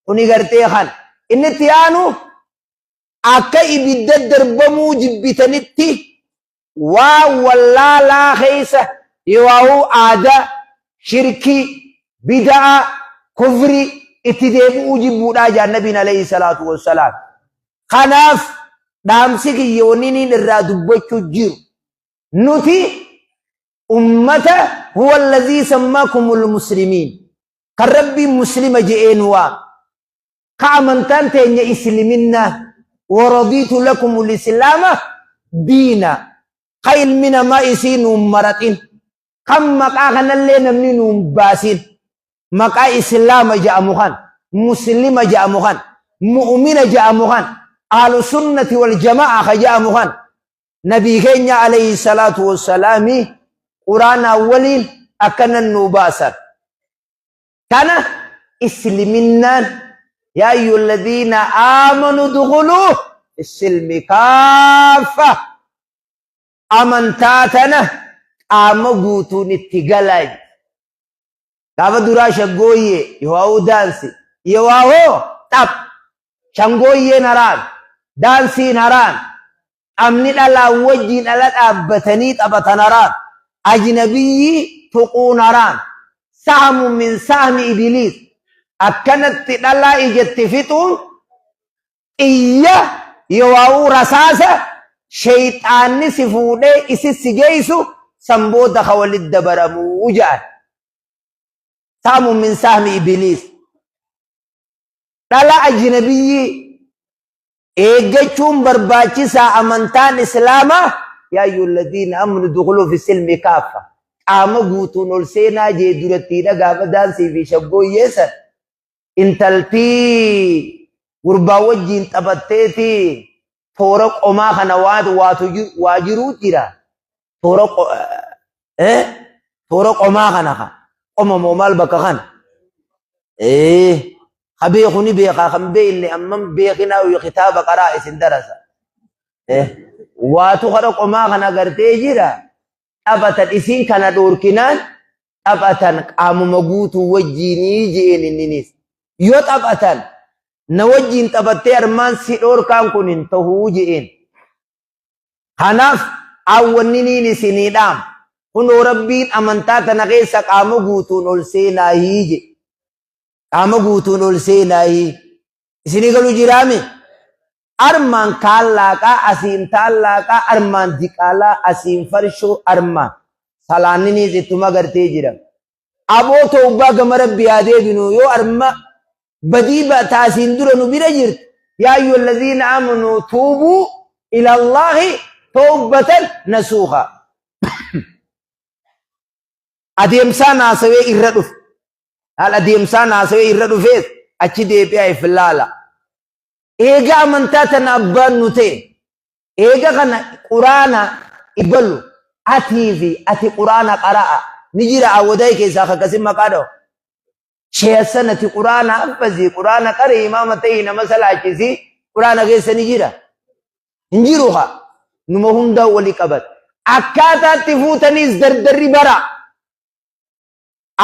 Kuni gartee kan inni itti aanu akka ibidda darbamuu jibbitanitti waa wallaalaa keessa yoo aadaa shirkii bida'aa kufrii itti deebi'uu jibbuudhaa jaan nabiin alayhi salaatu wassalaam. Kanaaf dhaamsi kiyya wanni inni irraa dubbachuu jiru nuti ummata huwa allazii sammaakumul muslimiin kan rabbiin muslima je'ee nu waame ka amantaan teenya isliminnaa waradiitu lakumul islaama diina ka ilmi namaa isii nuun maraxin kan maqaa kanallee namni nuun baasin maqaa islaama ja'amu kan muslima ja'amu kan mu'mina ja'amu kan ahlu sunnati wal jamaa'a ka ja'amu kan nabii keenya alayhi salaatu wassalaami quraanaa waliin akkanan nuu baasan. Kana isliminnaan yaa ayyuhalladhiina aamanu dukhuluu fissilmi kaaffa amantaa tana qaama guutuun itti galaa. Gaafa duraa shaggooyyee yoo daansi yoo hoo taph shangooyyeen haraam daansiin haraam amni dhalaa wajjiin ala dhaabbatanii taphatan haraam ajnabiyyi tuquun haraam sahmu min sahmi ibiliis akkanatti dhalaa ijatti fixuun xiyya yoo rasaasa sheyxaanni si fuudhee isi si geessu san booda ka walit dabaramuu ja'an. Sahmu min sahmi ibiliis dhala ajnabiyyi eeggachuun barbaachisaa amantaan islaamaa yaa ayyuhalladhiina amanu dukhuluu fi silmi kaaffa qaama guutuun ol seenaa jee durattiidha gaafa daansii fi shaggooyyee san intaltii gurbaa wajjiin taphatteeti toora qomaa kana waatu waa jiruu jira toora toora qomaa kana ka qoma moo maal bakka kana ka beeku ni beekaa kan beekne ammam beekinaa yoo kitaaba qaraa isin darasa waatu kara qomaa kana gartee jira taphatan isiin kana dhoorkinaan taphatan qaamuma guutuu wajjiinii je'een inninis yoo taphatan na wajjiin taphattee armaan si dhoorkaan kun hin tahuu je'een. Kanaaf awwanniniin isinii dhaam kunoo rabbiin amantaa tana keessa qaama guutuun ol seenaahii je qaama guutuun ol seenaahii isinii galu jiraame. Armaan kaan laaqaa, asiin taan laaqaa, armaan diqaalaa, asiin farshoo, armaan salaanniniis ittuma gartee jira. Aboo tawbaa gama Rabbi haa deebinu, yoo arma badii taasiin dura nu bira jirtu, yaa ayyuhal laziina aamanuu tuubuu ila Allaahi tawbatan nasuuha. Adeemsaan haasawee irra dhufe. Haala adeemsaan haasawee irra dhufees achi deebi'aa if laala. Eega amantaa tana abbaan nu ta'e, eega kana quraana ibalu, atii fi ati quraana qara'a ni jira, awwadaa keessaa akkasin maqaa dhawu. Sheessan ati quraana haffazii, quraana qari, imaama ta'ii nama salaachisii, quraana keessa ni jira. Hin jiru haa. Numa hundaa wali qabata. Akkaataatti fuutaniis dardarri bara.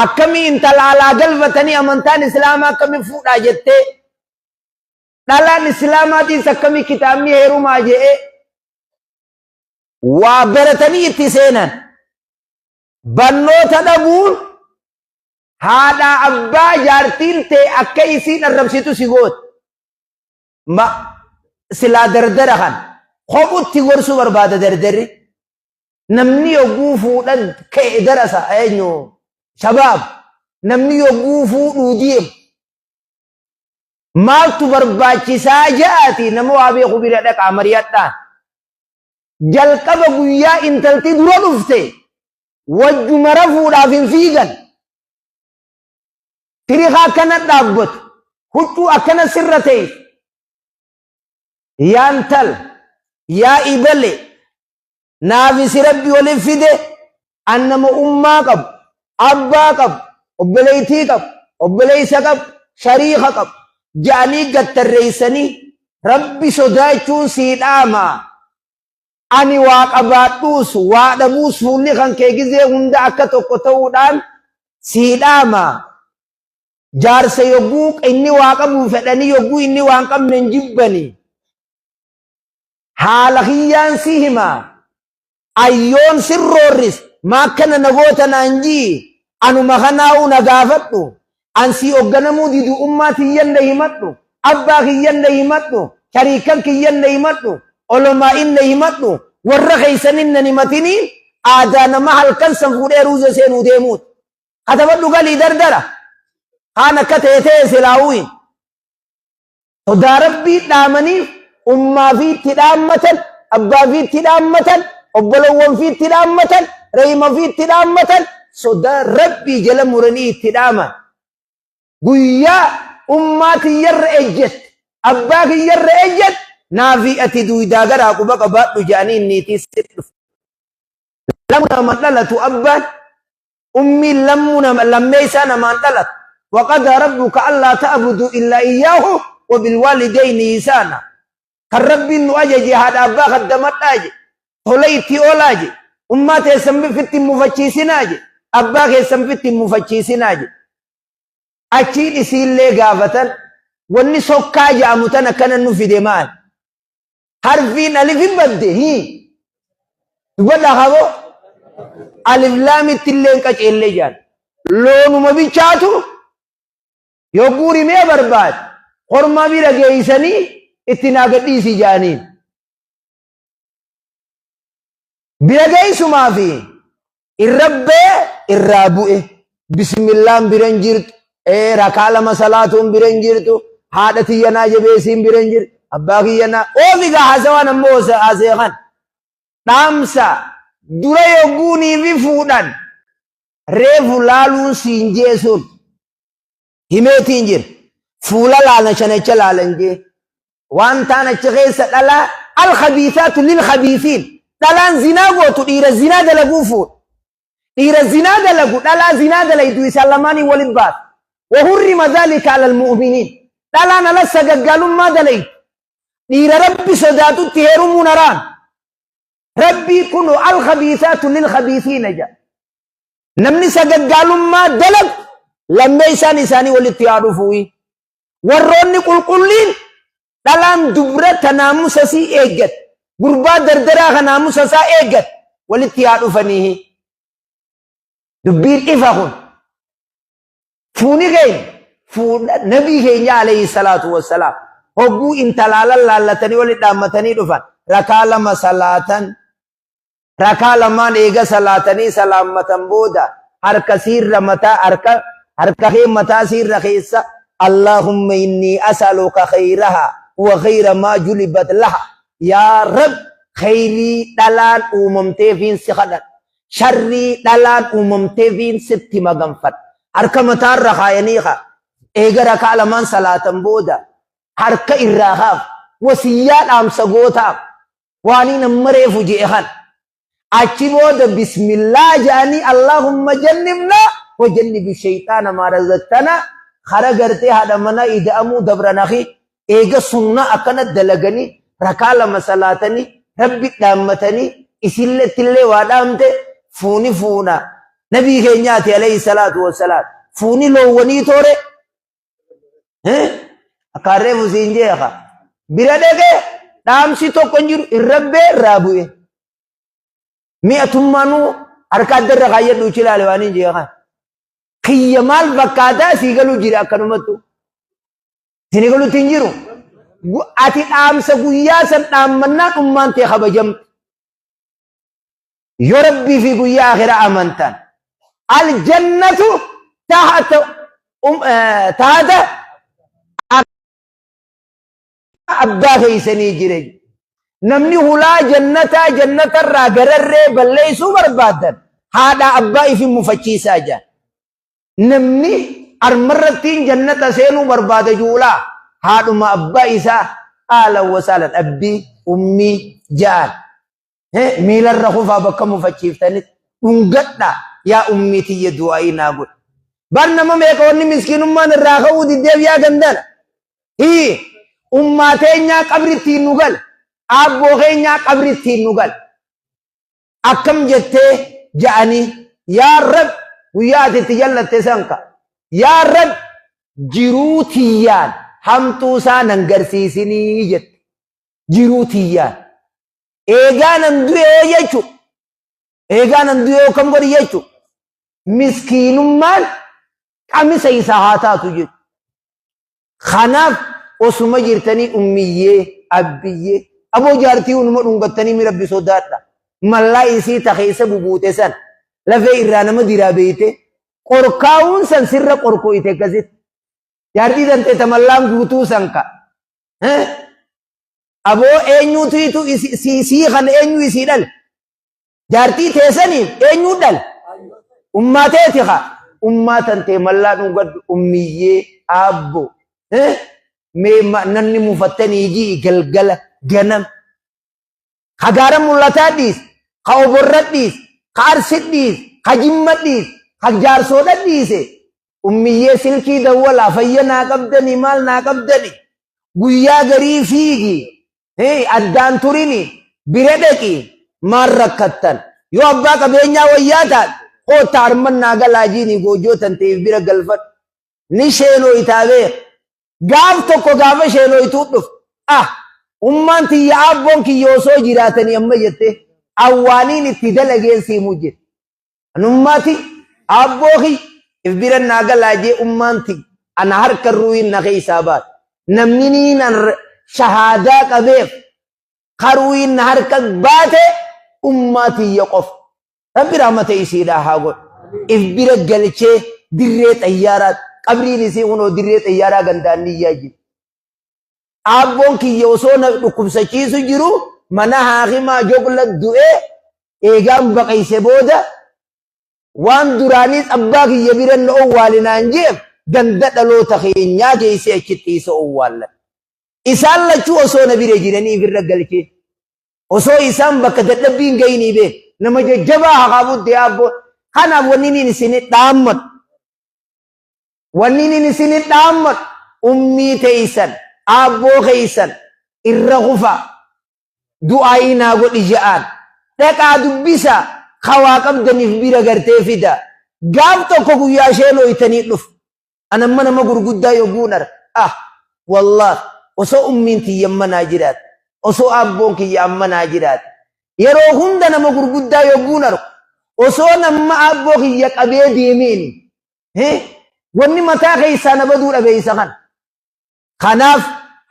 Akkamii intala alaa galfatanii amantaan islaamaa akkamii fuudhaa jettee, dhalaan islaamaatiis akkamii kitaabni heerumaa je'ee waa baratanii itti seenan. Barnoota dhabuun haadhaa abbaa jaartiin tee akka isiin arrabsitu si goota. Ma silaa dardara kan kophutti gorsuu barbaada dardarri. Namni yogguu fuudhan ka'e darasa eenyu shabaab, namni yogguu fuudhuu deemu maaltu barbaachisaa ja'aati nama waa beeku bira dhaqaa mari'adhaan. Jalqaba guyyaa intalti dura dhufte wajjuma rafuudhaaf hin fiigan. Tirikaa akkana dhaabbatu, huccuu akkana sirra ta'e, yaa intal, yaa ibale, naafisi Rabbi waliif fide, an nama ummaa qabu, abbaa qabu, obboleettii qabu, obboleessa qabu, shariika qabu ja'anii gattarreessanii, Rabbi sodaachuun sii dhaama. Ani waa qabaadhuus waa dhabuus fuulli kan kee gizee hunda akka tokko ta'uudhaan sii dhaama. Jaarsa yogguu inni waa qabu fedhanii, yogguu inni waa hin qabne hin jibbani. Haala kiyyaan si hima. Ayyoon sirroorris maa akkana na goota naan jii, anuma kanaa'uu na gaafadhu. An sii hoogganamuu didu ummaa tiyyan na himadhu, abbaa kiyyan na himadhu, shariikan kiyyan na himadhu, olomaa'in na himadhu, warra keessanin nan himatiniin aadaa nama halkan san fuudhee ruuza seenuu deemuuti. Katabadhu galii dardara. Kaan akka ta'e ta'e silaawuun. Sodaa Rabbii dhaamaniif ummaa fi itti dhaammatan, abbaa fi itti dhaammatan, obbolowwan fi itti dhaammatan, reeyma fi itti dhaammatan, sodaa Rabbii jala muranii itti dhaaman. Guyyaa ummaa tiyyarra ejjette, abbaa kiyyarra ejjette, naafii ati duudaa garaa quba qabaadhu jedhanii niitii si dhufu. Lamu nama dhalatu abbaan, ummiin lammuu nama lammeessaa namaan dhalatu. Waqadaa rabbuka allaa ta'buduu illaa iyyaahu wa bilwaalidayni ihsaana. Kan Rabbiin nu ajaje haadha abbaa kaddamadhaa je, tola itti oolaa je, ummaa teessan fitti hin mufachiisinaa je, abbaa keessan fitti hin mufachiisinaa je. Achiin isiillee gaafatan, wanni sokkaa ja'amu tan akkana nu fide maali? Harfiin alifin badde hii. Dubbadhaa kaaboo. Alif laamitti illee hin qaceellee jaan. Loonuma bichaatu yogguu rimee barbaade korma bira geeysanii itti naa gadhiisii jaaniin. Bira geessumaa fi irra bee irraa bu'e. Bismillaan bira hin jirtu. Rakaa lama salaatuun bira hin jirtu. Haadha tiyya naa jabeessiin bira hin jirtu. Abbaa kiyya naa. Oofi gaa haasawaan ammoo haasee kan. Dhaamsa dura yogguunii fi fuudhan reefu laaluun siin jeesuun himeetiin jira. Fuula laalan shanacha laalan jee. Waan taan achi keessa dhalaa alkhabiisaatu lilkhabiisiin. Dhalaan zinaa gootu dhiira zinaa dalaguu fuudha. Dhiira zinaa dalagu dhalaa zinaa dalaydu isaan lamaanii walin baasa. Wahurrima dhaalika alal mu'miniin. Dhalaan ala sagaggaalummaa dalaydu dhiira Rabbi sodaatutti heerumuun haraam. Rabbii kunu alkhabiisaatu lilkhabiisiina jedha. Namni sagaggaalummaa dalagu lammeessaan isaanii walitti haa dhufuuyi. Warroonni qulqulliin dhalaan dubra ta naamusa sii eeggat, gurbaa dardaraa ka naamusa isaa eeggat walitti haa dhufanii. Dubbiin ifa kun. Fuuni keenya fuudha nabii keenya alayhi salaatu wassalaam. Hogguu intalaa lallaallatanii wali dhaammatanii dhufan. Rakaa lama salaatan. Rakaa lamaan eega salaatanii salaammatan booda harka siirra mataa harka harka kee mataa siirra keessa Allahumma inni as'aluka khayraha wa khayra maa julibat laha. Yaa Rab khayrii dhalaan uumamteefiin si kadhadha. Sharrii dhalaan uumamteefiin sitti maganfadha. Harka mataarra kaayanii kaa. Eega rakaa lamaan salaatan booda harka irraa kaaf. Wasiyyaa dhaamsa gootaaf. Waaniin amma reefu je'e kana. Achi booda bismillaa je'anii Allahumma jannibnaa wa jannibi shayxaana maa razaqtanaa kara gartee haadha manaa ida'amuu dabran akhi eega sunnaa akkana dalaganii rakaa lama salaatanii rabbi dhaammatanii isillettillee waa dhaamte fuuni fuuna nabii keenyaati alayhi salaatu wassalaam fuuni loowwanii toore Akkaan reefu siin jeeqa. Bira dhaqee dhaamsi tokko hin jiru irra bee irraa bu'e. Mi'a tummaanuu harka adda irra kaayyadhu ichi ilaale waan hin jeeqan. Kiyya maal fakkaataa sii galuu jira akkanumattu. Sini galuutti hin jiru. Ati dhaamsa guyyaa san dhaammannaan ummaan tee kabajamte. Yoo Rabbii fi guyyaa akhiraa amantan aljannatu tahta tahta abbaa keessanii jireenya. Namni hulaa jannataa jannatarraa gararree balleessuu barbaadan haadha abbaa ifi mufachiisaa jaan. Namni armarrattiin jannata seenuu barbaada juulaa haadhuma abbaa isaa ahlan wasaalan abbii ummii ja'an. Miilarra kufaa bakka mufachiiftanitti dhungadhaa yaa ummii tiyya du'aa'ii naa godhi. Bar nama meeqa wanni miskiinummaan irraa ka'uu diddeef yaa gandana. Hii ummaa teenyaa qabrittiin nu gala. Aabboo keenyaa qabrittiin nu gala. Akkam jettee ja'anii yaa Rab guyyaa ati itti jallatte san ka. Yaa Rab jiruu tiyyaan hamtuu isaa nan garsiisinii jette. Jiruu tiyyaan. Eegaa nan du'e hoo jechu. Eegaa nan du'e hoo kam godhi jechu. Miskiinummaan qamisa isaa haa taatu jechu. Kanaaf osuma jirtanii ummiyyee, abbiyyee, aboo jaartii unuma dhungattanii mi rabbi sodaadha. Mallaa isii ta keessa bubuute san lafee irraa nama diraa beeyte qorkaa'uun san sirra qorkooyte akkasitti. Jaartii tantee ta mallaan guutuu san ka. Aboo eenyuutu itu sii kana eenyu isii dhale? Jaartii teessaniif eenyuu dhale? Ummaa teeti haa. Ummaa tantee mallaa dhugadhu ummiyyee aabbo. Mee namni mufattanii ji'i galgala ganam. Ka gaara mul'ataa dhiis, ka oborra dhiis, ka arsi dhiis, ka jimma dhiis, ka jaarsoodha dhiise. Ummiyyee silkii dawwalaa fayya naa qabdanii maal naa qabdanii guyyaa garii fiigi addaan turini bira dhaqi maal rakkattan yoo abbaa qabeenyaa wayyaa taate kootta arman naa galaa jiini goojoo tan ta'eef bira galfadhu ni sheenooytaa beek gaaf tokko gaafa sheenooytuu dhuf ah ummaan tiyya aabboon kiyya osoo jiraatanii amma jettee awwaaniin itti dalageen siimuu jette Anummaati aabboo kiyya if bira naa galaa jee ummaan tiyya ana harka ruuyin na keessaa baate. Namni niin an shahaadaa qabeef ka ruuyin na harka baate ummaa tiyya qofa. Rabbi rahmata isiidhaa haa godhu. If bira galchee dirree xayyaaraa qabriin isii kunoo dirree xayyaaraa gandaan niyyaa jiru. Aabboon kiyya osoo na dhukkubsachiisu jiru mana haakimaa jogla du'ee eegaan baqayse booda waan duraaniis abbaa kiyya bira na owwaali naan jeef ganda dhaloota keenyaa geessee achitti isa owwaallan. Isaan lachuu osoo na bira jiranii ifirra galchee osoo isaan bakka dadhabbiin gayinii beek nama jajjabaa haqaa buddee aabboon kanaaf wanni inni isin dhaammadhu Wanni inni isin dhaammadhu ummii teeysan aabboo keeysan irra kufaa du'aayii naa godhi ja'aan dhaqaa dubbisaa ka waa qabdaniif bira gartee fida gaaf tokko guyyaa isheen ooytanii dhufu an amma nama gurguddaa yogguun arga ah wallahi osoo ummiin tiyya amma naa jiraate osoo aabboon kiyya amma naa jiraate yeroo hunda nama gurguddaa yogguun argu osoo namma aabboo kiyya qabee deemeeni Wanni mataa keessaa na baduu dhabeessa kana. Kanaaf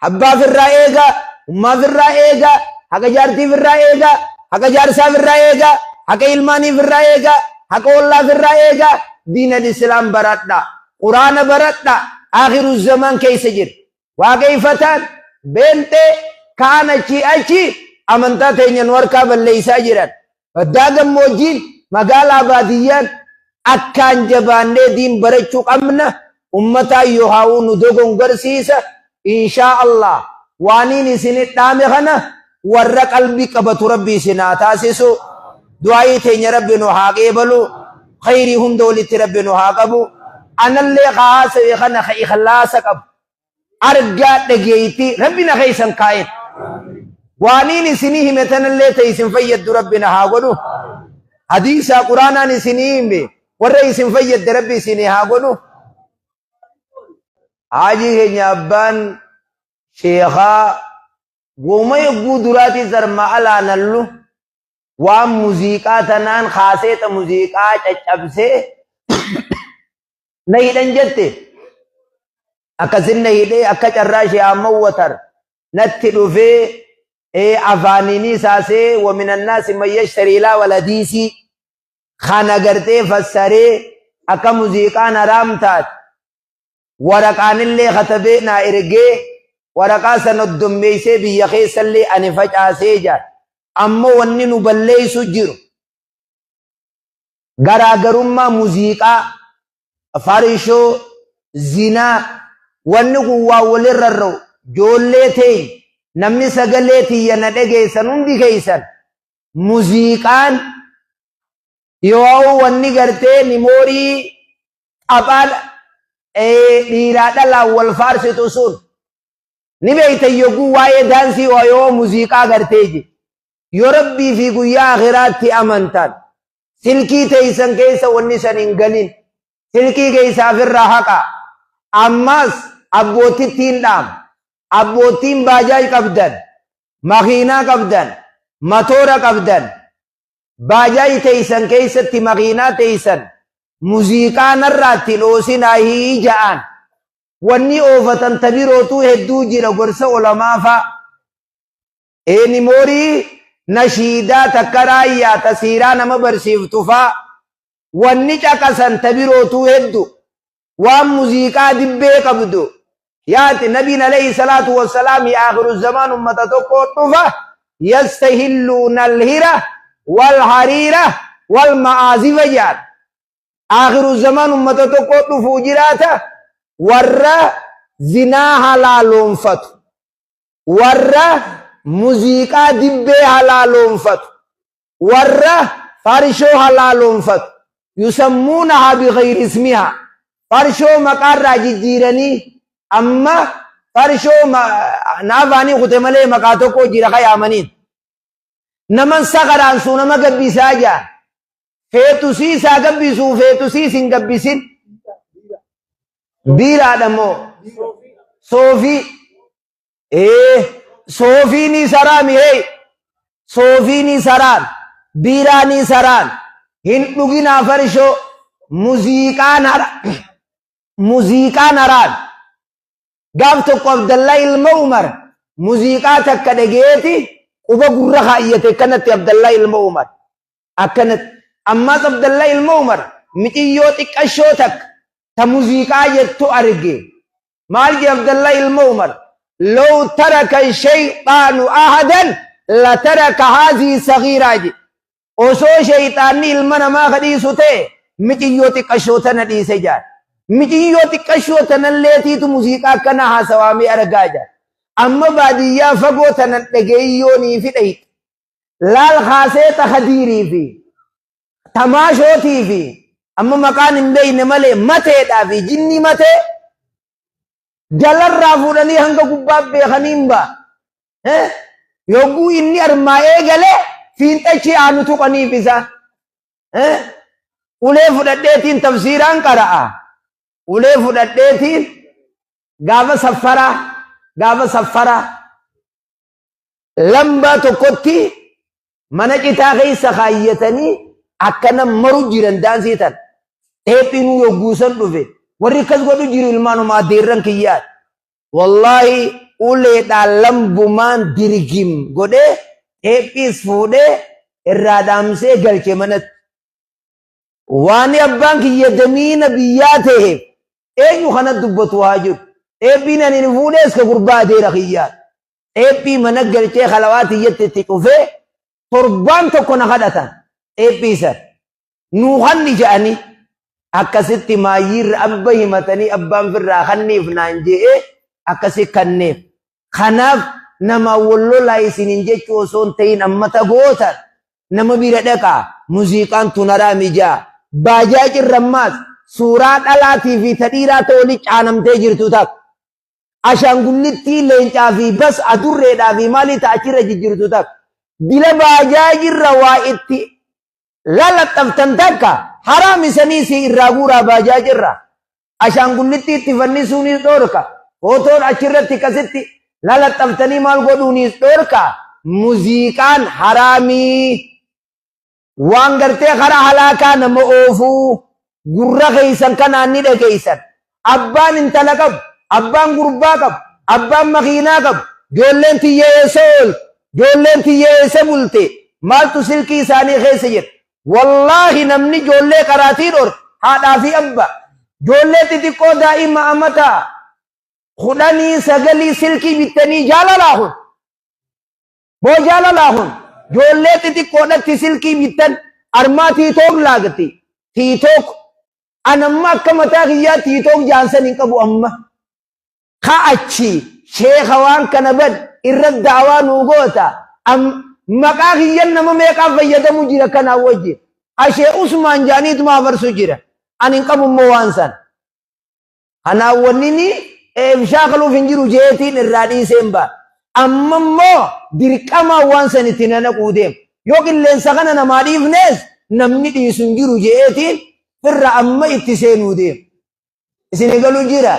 Abbaaf irraa eegaa, ummaaf irraa eegaa, haqa jaartiif irraa eegaa, haqa jaarsaaf irraa eegaa, haqa ilmaaniif irraa eegaa, haqa ollaaf irraa eegaa. Diinal islaam baradha, quraana baradha. Akhiru zaman keessa jira. Waaqeeffataan beenxee kaan achii achi amantaa teenya nu harkaa balleessaa jiran. Baddaa gammoojjiin, magaalaa baadiyyaan akkaan jabaannee diin barachuu qabna. Ummataa yoohaa'uu nu dogongarsiisa. Inshaa Allah waaniin isinit dhaame kana warra qalbii qabatu Rabbi isin haa taasisu. Du'aayii teenya Rabbi nu haa qeebalu. Khayrii hunda walitti Rabbi nu haa qabu. Anallee ka haasawe kana ka ikhlaasa qabu. Argaa dhageeytii Rabbi na keessan kaa'een. Waaniin isinii hime tanallee ta'e isin fayyaddu Rabbi na haa godhu. Hadiisaa Quraanaan isinii hime warra isin fayyadde Rabbi isinii haa godhu. Haajii keenya abbaan sheekaa wooma yogguu duraatii zarma alaa nallu waan muziiqaa tanaan kaaseeta muziiqaa caccabsee na hidhan jette. Akkasin na hidhee akka carraa ishee amma watar natti dhufee afaaniinii saasee waminannaasi man yashtarii laa waladiisii kana gartee fassaree akka muziiqaan haraam taate waraqaanillee katabee naa ergee waraqaa san oddommeessee biyya keessallee ani facaasee jira. Ammoo wanni nu balleessu jiru garaagarummaa muziiqaa, farishoo, zinaa, wanni kun waan walirra rarra'u. Ijoollee teenya namni sagalee tiyya na dhageessan hundi keessan muziiqaan yoo wanni gartee nimoorii taphaan dhiiraa dhalaan wal faarsitu sun ni beektan yogguu waa'ee daansii yoo muziiqaa gartee ji yoo Rabbii fi guyyaa akhiraatti amantan silkii teessan keessa wanni san hin galin, silkii keessaa ofirraa haqa. Ammas abbootittiin dhaama, abboottiin baajaaj qabdan, makiinaa qabdan, matoora qabdan, baajaaj teessan keessatti makiinaa teessan muziiqaa narraatti dhoosinaa ja'aan. Wanni oofatan tabirootuu hedduu jira, gorsa olamaa fa'a. Nimoorii nashiidaa takka raayyaa tasiiraa nama barsiiftu fa'a. Wanni caqasan tabirootuu heddu waan muziiqaa dibbee qabdu. Yaati nabiin alayhi salaatu wassalaam aakhiru zamaan ummata tokko dhufa yastahilluuna alhira wal hariira wal ma'aazifa jedhan. Aakhiru zamaan ummata tokko dhufuu jiraata warra zinaa halaaloonfatu, warra muziiqaa dibbee halaaloonfatu, warra farshoo halaaloonfatu. Yusammuunahaa bighayri ismihaa, farshoo maqaarraa jijjiiranii amma farshoo naafaanii kute malee maqaa tokko jira kayaamaniin. Naman sakaraan suu nama gabbisaa jaa. Feetusii isaa gabbisuu feetusii isin gabbisin. Biiraadha moo? Soofii. Soofiin saraami hey. Soofiin saraan. Biiraan saraan. Hin dhuginaa farshoo. Muziiqaan hara. Muziiqaan haraan. Gaaf tokko Abdallaa ilma Umar muziiqaa takka dhageeti quba gurra kaayyate kanatti Abdallaa ilma Umar. Akkanatti. Ammaas Abdallaa ilma Umar miciyyoo xiqqashoo takka ta muziiqaa jettu arge. Maal jee Abdallaa ilma Umar? Law taraka shayxaanu ahadan la taraka haazii sagiiraa je. Osoo shayxaanni ilma namaa ka dhiisu ta'e miciyyoo xiqqashoo tana dhiise jaan. Miciyyoo xiqqashoo tanalleetiitu muziiqaa akkana haasawaamee argaa jaan. Amma baadiyyaa fagoo tanan dhageeyyoonii fi dhayxe. Laal kaaseeta Khadiirii fi tamaashootii fi amma maqaan hin beekne malee mateedhaa fi jinnii matee jalarraa fuudhanii hanga gubbaa beekanii hin ba'a. Yogguu inni armaa eegale fiinxachi aanu tuqaniif isaa. Ulee fudhadheetiin tafsiiraan qara'a. Ulee fudhadheetiin gaafa saffaraa gaafa saffaraa lambaa tokkotti mana citaa keessa kaayyatanii akkana maru jiran daansii tan. Teephiinuu yogguu san dhufe warri akkas godhu jiru ilmaanuma adeerran kiyyaati. Wallaahi. Uleedhaan lambumaan dirgim godhee teephiis fuudhee irraa dhaamsee galche manatti. Waan abbaan kiyya damiina biyyaa ta'eef eenyu kana dubbatu haa jiru. Teephiin ani hin fuudhees ka gurbaa adeera kiyyaa. Teephii mana galchee halawaa tiyyatti itti cufee torbaan tokko na kadhatan teephii san. Nuu kanni jedhanii akkasitti maayyiirra abba himatanii abbaan firraa kanniif naan je'ee akkasi kanneef. Kanaaf nama wal lolaa isiniin jechuu osoo hin ta'in ammata gootan nama bira dhaqaa muziiqaan tun haraami ja'a. Baajaaj irra ammaas suuraa dhalaatii fi ta dhiiraa ta wali caanamtee jirtu takka. Ashaangullittii leencaa fi bas adurreedhaa fi maalii ta achirra jijjiirtu takka. Dila baajaaj irra waa itti lalaxxaftan takka haraam isanii si irraa guuraa baajaaj irra. Ashaangullittii itti fannisuunis dhoorka. Footoon achirratti akkasitti lalaxxaftanii maal godhuunis dhoorka. Muziiqaan haraamii. Waan gartee karaa halaakaa nama oofuu gurra keessan kanaan ni dhageessan. Abbaan intala qabu, abbaan gurbaa qabu, abbaan makiinaa qabu, ijoolleen tiyya eessa oolte, ijoolleen tiyya eessa bulte, maaltu silkii isaanii keessa jira. Wallaahi namni ijoollee qaraatii dhorke haadhaa fi abba. Ijoollee xixiqqoo daa'ima amata 19 silkii bittanii jaalalaa kun. Boo jaalalaa kun ijoollee xixiqqoodhatti silkii bittan armaa tiitook laagti. Tiitook an amma akka mataa kiyyaa tiitook jaansan hin qabu amma. Ka achi sheeka waan kana bad irra daawaa nuu goota. Maqaa kiyyan nama meeqaa fayyadamu jira kanaa wajjin. Ashee Usmaan jaaniituma afarsu jira. Ani hin qabu immoo waan san. Kanaaf wanni ni shaakaluuf hin jiru jeetiin irraa dhiiseen ba'a. Amma immoo dirqamaan waan san itti nanaquu deema. Yoo qilleensa kana namaa dhiifnees namni dhiisu hin jiru jeetiin firra amma itti seenuu deema. Isin galuu jira.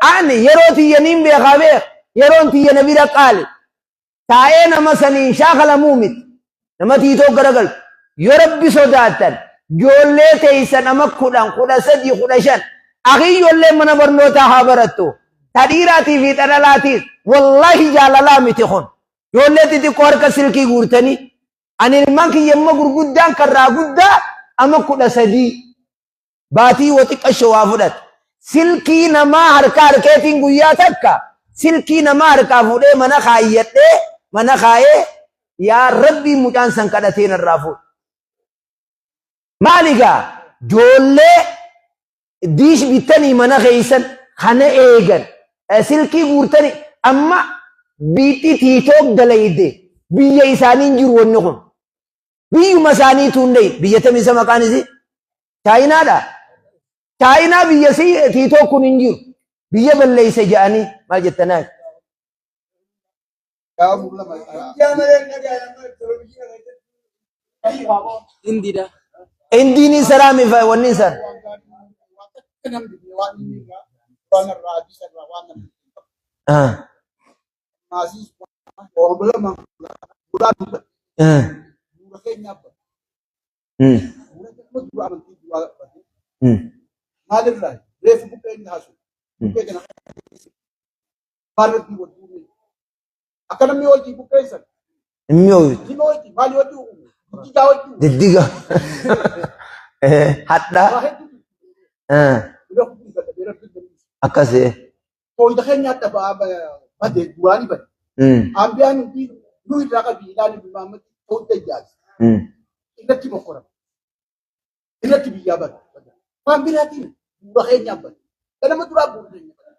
Ani yeroo tiyya niin beekaa beeka. Yeroon tiyya na bira qaali. Taa'ee nama saniin shaakalamuu miti. Nama tiitoo garagaltu. Yoo Rabbi sodaattan ijoollee teessan ama 10, 13, 15 akii ijoollee mana barnootaa haa barattu. Ta dhiiraatii fi ta dhalaatiis wallaahi jaalalaa miti kun. Ijoollee xixiqqoo harka silkii guurtanii ani ilmaan kiyya amma gurguddaan karraa guddaa ama 13 baatii wa xiqqasho waa fudhate. Silkii namaa harka harkeetiin guyyaa takka silkii namaa harkaa fuudhee mana kaayyadhee mana kaayee yaa Rabbii mucaan san kadhatee narraa fuudhe. Maali gaa ijoollee diish bittanii mana keessan kana eegan silkii guurtanii amma biitti tiitook dalayde biyya isaanii hin jiru wanni kun. Biyyuma isaaniitu hin dhayin. Biyya tam isa maqaan isii? Chaayinaadha. Chaayinaa biyya si tiitook kun hin jiru. Biyya balleeyse jedhanii maal jettanaa? Hindiidha. Indiin saraami wanni san. Ah. Hin mi'ooytu. Diddiga. Hadhaa. Akkasii. Fooyda keenya adda bade duraani bade. Ambiyaan hundi nu irraa qabi ilaali Muhammad fooyda ijaarsa. Irratti mokkorama. Irratti biyyaa bade. Waan biraatiin bu'uura keenyaaf bade. Ganama duraa bu'uura keenya bade.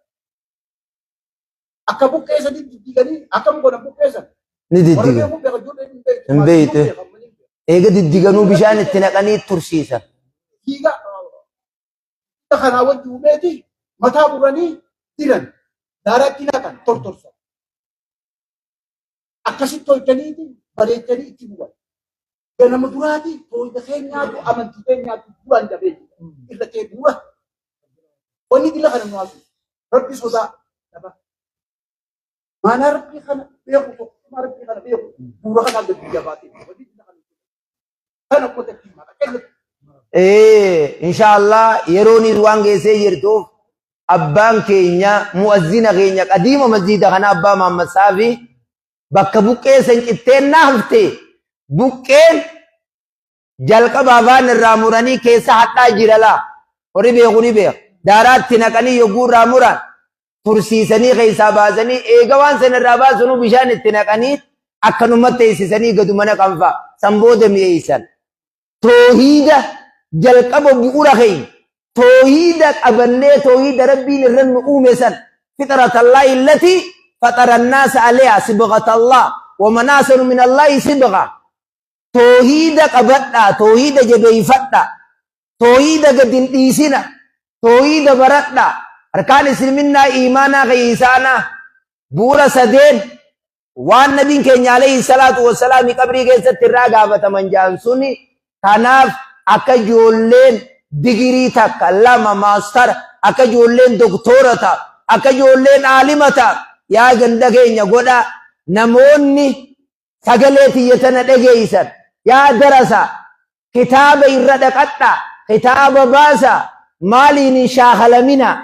Akka buqqee sanii diddiganii akkam godhan buqqee sana. Ni Warra diddiga. beeku beeka ijoolleen hin beektu. Hin beektu. Maatiin beeka, malee hin beeku. Eega diddiganuu bishaan itti naqanii tursiisan. Fiigaa kanaa wajji uumeeti mataa muranii diran daaraatti naqan tortorsan. Akkasitti tolchaniiti bareechanii itti bu'an. Ganama duraati tooyda keenyaatu amantii keenyaatu duraan dabee jira. Irra kee bu'uura. Wanni dila kana nu haasu. Rabbi sodaa dhaba. Maanaa rabbii kana beeku tokkummaa rabbii kana beeku bu'uura kanaan gadi jabaatee. Wanni dila kana kana qotatti maqaa Inshallah yeroonis waan geessee jirtuuf Abbaan keenya mu'azzina keenya qadiima masjiida kana abbaa Mahammad Saafii bakka buqqee san citteen na hafte buqqeen jalqaba afaan irraa muranii keessa hadhaa jira laa warri beeku ni beeka daaraatti naqanii yogguu irraa muran tursiisanii keessaa baasanii eega waan san irraa baasanuu bishaan itti naqanii akkanumatti teessisanii gaduma naqan fa'a san booda mi'eessan. Toohiida jalqaba bu'ura keenya toohiida qabannee toohiida rabbiin irra nu uume san fixratallaahi allatii faxara annaasa aleha sibghatallah waman ahsanu min allaahi sibgha toohiida qabadhaa toohiida jabeeyfadhaa toohiida gad hin dhiisina toohiida baradhaa arkaan isliminnaa iimaanaa keeysaanaa bu'ura sadeen Waan nabiin keenya alayhi salaatu wassalaami qabrii keessatti irraa gaafataman jaan suni kanaaf akka ijoolleen digirii takka lama maastara akka ijoolleen doktoora ta'a akka ijoolleen aalima ta'a yaa ganda keenya godhaa namoonni sagalee tiyya tana dhageeysan yaa darasa kitaaba irra dhaqadhaa kitaaba baasa maaliin hin shaakalaminaa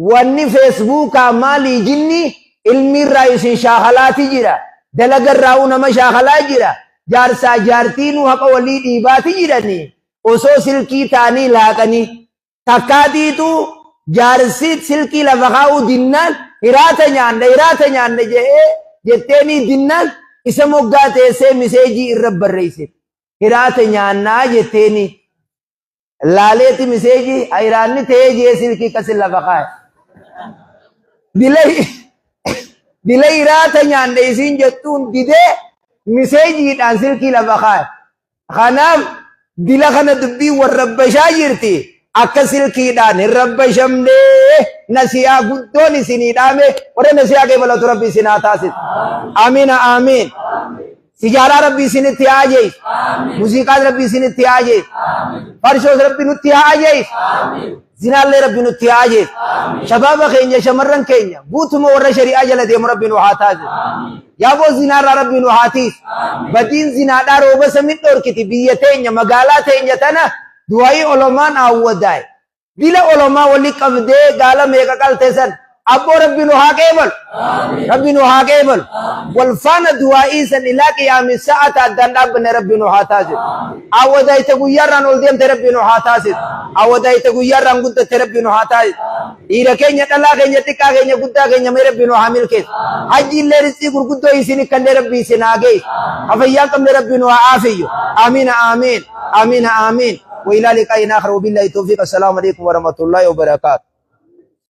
Wanni feesbuukaa maalii jinnii ilmiirraa isin shaakalaati jira. Dalagarraa'uu nama shaakalaa jira. Jaarsaa jaartiinuu haqa walii dhiibaati jiranii. Osoo silkii taanii laaqanii. Takkaatiitu jaarsi silkii lafa kaa'uu dinnaan hiraata nyaanna hiraata nyaanna jedhee jetteenii dinnaan isa moggaa teessee miseejii irra barreessite. Hiraata nyaannaa jetteenii. Laaleeti miseeji ayiraanni ta'ee jee silkii kasi lafa kaa'e. Dila dila hiraata nyaanne isiin jettuun didee miseejiidhaan silkii lafa kaa'e. Kanaaf dila kana dubbii wal rabbashaa jirti. Akka silkiidhaan hin rabbashamne nasiyaa guddoon isinii dhaame warra nasiyaa qeebalatu rabbi isin haa taasisu. Amiina amiin. Sijaaraa rabbi isinitti haa ajeessu. Muuziqaas rabbi isinitti haa ajeessu. Farshoos rabbi nutti haa ajeessu. Zinaallee rabbi nutti haa ajeessu. Shabaaba keenya shamarran keenya guutuma warra shari'aa jala deemu rabbi nu haa taasisu. Yaaboo zinaarraa rabbi nu haa tiisu. Badiin zinaadhaa rooba samin dhorkiti biyya teenya magaalaa teenya tana du'aayii olomaan aawwadaa'e. Dila olomaa wali qabdee gaala meeqa qalte san abboo rabbi nu haa qeebalu rabbi nu haa qeebalu wal faana du'aa'ii san ilaa qiyaami sa'ata addaan dhaabbanne rabbi nu haa taasisu awwadaayte guyyaarraan ol deemte rabbi nu haa taasisu awwadaayte guyyaarraan guddatte rabbi nu haa taasisu dhiira keenya dhalaa keenya xiqqaa keenya guddaa keenya mee rabbi nu haa milkeessu hajji illee rizqii gurguddoo isin kallee rabbi isin haa geessu hafayyaan qabne rabbi nu haa aafiyyu amiina aamiin amiina aamiin وإلى لقاء آخر وبالله التوفيق السلام عليكم ورحمة الله وبركاته.